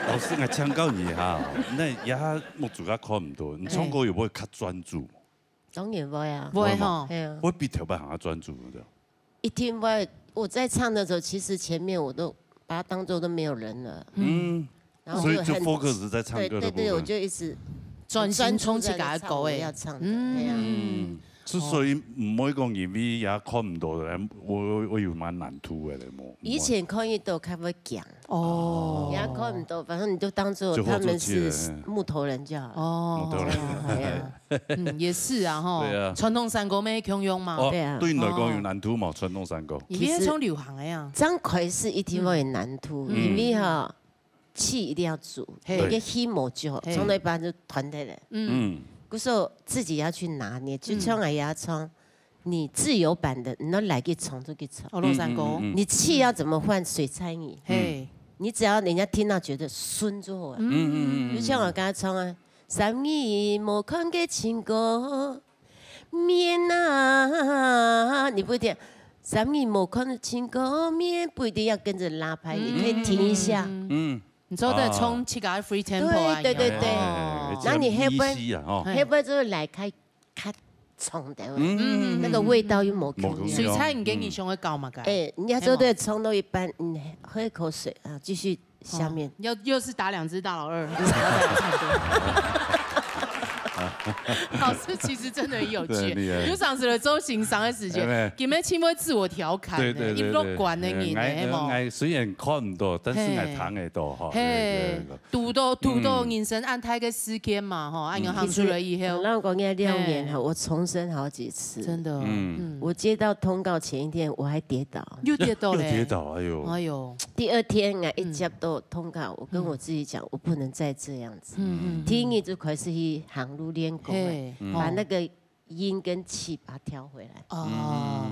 老師，我请教你哈，那也目珠也看毋到，你唱歌有没有较专注？当然会啊，会吼，会啊，会比头擺还要专注，对不对？一定会。我在唱的时候，其实前面我都把它当做都没有人了，嗯，然后就很，所以就 focus 在唱歌的部分。对对对，我就一直专心冲刺个歌诶，专注在唱我要唱的，嗯，对啊。嗯。 之所以毋會講因為也看毋到人，我我有蠻難度个咧，無。以前看得到較會講，哦，也看毋到，反正你就當做他們是木頭人就好了。哦，木頭人，哎呀，嗯，也是啊吼，對啊，傳統山歌乜共樣嘛，哦，對啊，對你來講有難度嘛，傳統山歌。因為係唱流行个啊，張凱是一定會有難度，因為哈， 氣一定要足，嘿，那個氣無足，嘿，唱到一半就斷忒了。嗯，嗯，故所自己要去拿捏，就像哎呀唱，你自由版的，你拿來去唱就去唱。哦，老山歌，嗯，你氣要怎麼換？隨在你，嘿，你只要人家聽到覺得順就好了。嗯嗯嗯，就像我剛才唱啊，三年無看个情歌， 面啊，你不一定，三年無看到情歌面，不一定要跟著拉拍，你可以停一下。嗯，你做得衝自家个 free tempo啊，對對對對，那你後背，後背就會來開開衝的，嗯，那個味道又無共樣。隨在你个人想愛搞麼个？哎，人家做得衝到一半，嗯，喝一口水啊，繼續 下面。哦，又又是打兩隻大老二，不是打兩隻大老二。老師其實真的很有趣，對，厲害。有上次來做欣賞个時節，對不對？根本盡會自我調侃的，對對對對，一樂觀的人呢，哎，係無？哎，雖然看毋到，但是𠊎聽得到哈。嘿，對對對，堵到堵到人生恁大个事件嘛，吼，恁樣行出來以後，嗯，其實，我講這兩年哈，嘿，我重生好幾次。真的，嗯，嗯，我接到通告前一天我還跌倒，又跌倒嘞，又跌倒，哎喲，哎喲。 第二天啊，一接到通告，我跟我自己講，我不能再這樣子。嗯嗯，第一就開始去行路練功了，嘿，把那個音跟氣把它調回來。哦，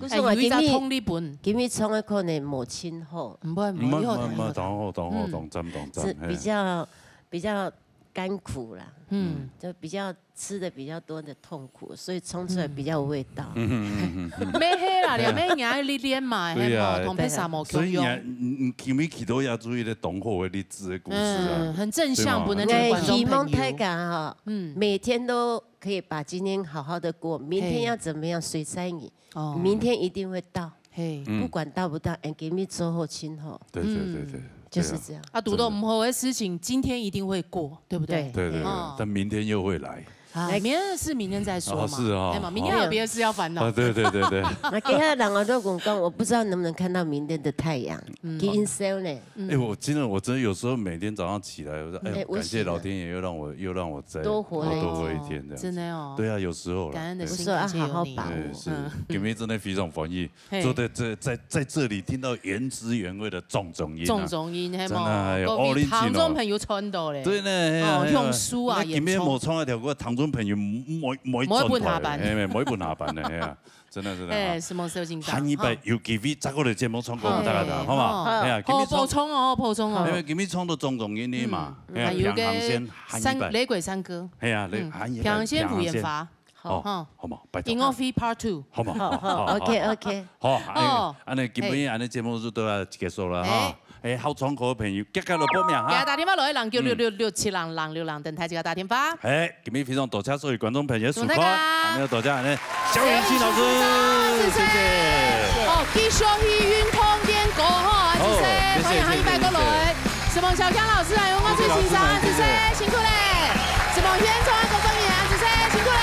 可是我今日，哎，有一隻通力本，今日唱个可能無盡好，毋會毋會，毋會毋會，當好當好，當讚當讚，是比較比較 甘苦啦，嗯，就比較吃的比較多的痛苦，所以衝出來比較有味道。沒係啦，兩妹你愛歷練嘛，對啊，係無？同別儕無共樣。所以你，你，你今日去到也注意咧當好个例子个故事啊，嗯，很正向，對嘛？不能給觀眾朋友。哎，希望大家哈，嗯，每天都可以把今天好好的過，明天要怎麼樣隨在你，哦，明天一定會到。 嘿，不管到不到，俺今日做好盡好。對對對對，就是這樣。啊，堵到毋好个事情，今天一定會過，對不對？對對對，哦，但明天又會來。啊，明天是明天再说嘛，哦，是哦，哎嘛，明天还有别的事要烦恼。哦，对对对对。那今天人我都讲讲，我不知道能不能看到明天的太阳，嗯。今天呢？嗯。哎，我真的，我真的有时候每天早上起来，我说，哎，哎，我感谢老天爷又让我，又让我再多活了一天。多活一天这样子。真的哦。对啊，有时候啦，感恩的心，对。我说啊，感谢有你。好好把握。对，是，嗯。今天真的非常欢喜，嘿。坐在这，在，在这里听到原汁原味的种种音啊。种种音，嘿嘛，真的，哎呦，各位听众朋友穿到嘞。对呢，哎呀，哦，哎呀，用书啊，那今天演唱。没唱那条歌，听众朋友没，没，没没分下班。哎，没分下班的，哎呀，真的，真的啊。哎，什么时候进场？下一摆有机会再过来节目唱歌，哈。大家讲，哎，好吗？好。哎呀，今天唱，好，补充哦，补充哦。因为今天唱到种种音的嘛，嗯，哎呀，还有个平常先，下一摆。山，雷鬼山歌。哎呀，雷，嗯，下一摆，平常先，平常先。五言法。 好。哦，好。好嘛，拜託。音樂會 Part Two。好嘛，好，好，好，好，好。OK，OK。好，哎，哦。恁呢，今晡日恁呢節目就到這結束了哈。哎。哎，好唱歌个朋友，遽遽來報名哈。嗯。大家打電話來，零九六六六七零零六零，等待大家打電話。哎，今晡日非常多謝所有觀眾朋友收看，多謝大家。還有多謝恁呢，蕭元信老師，謝謝。謝謝。哦，繼續去運動練歌哈，阿志生，好，謝謝，歡迎下一擺過來。謝謝，謝謝。 承蒙小強老師，還有我最欣賞，謝謝老師，謝謝。阿志生，辛苦咧！承蒙現場个工作人員，阿志生，辛苦咧！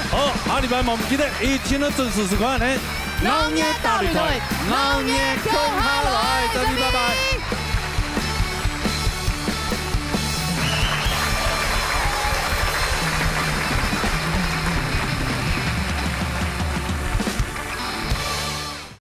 好，下禮拜嘛，毋記得一定要準時收看呢。鬧熱大擂台，鬧熱共下。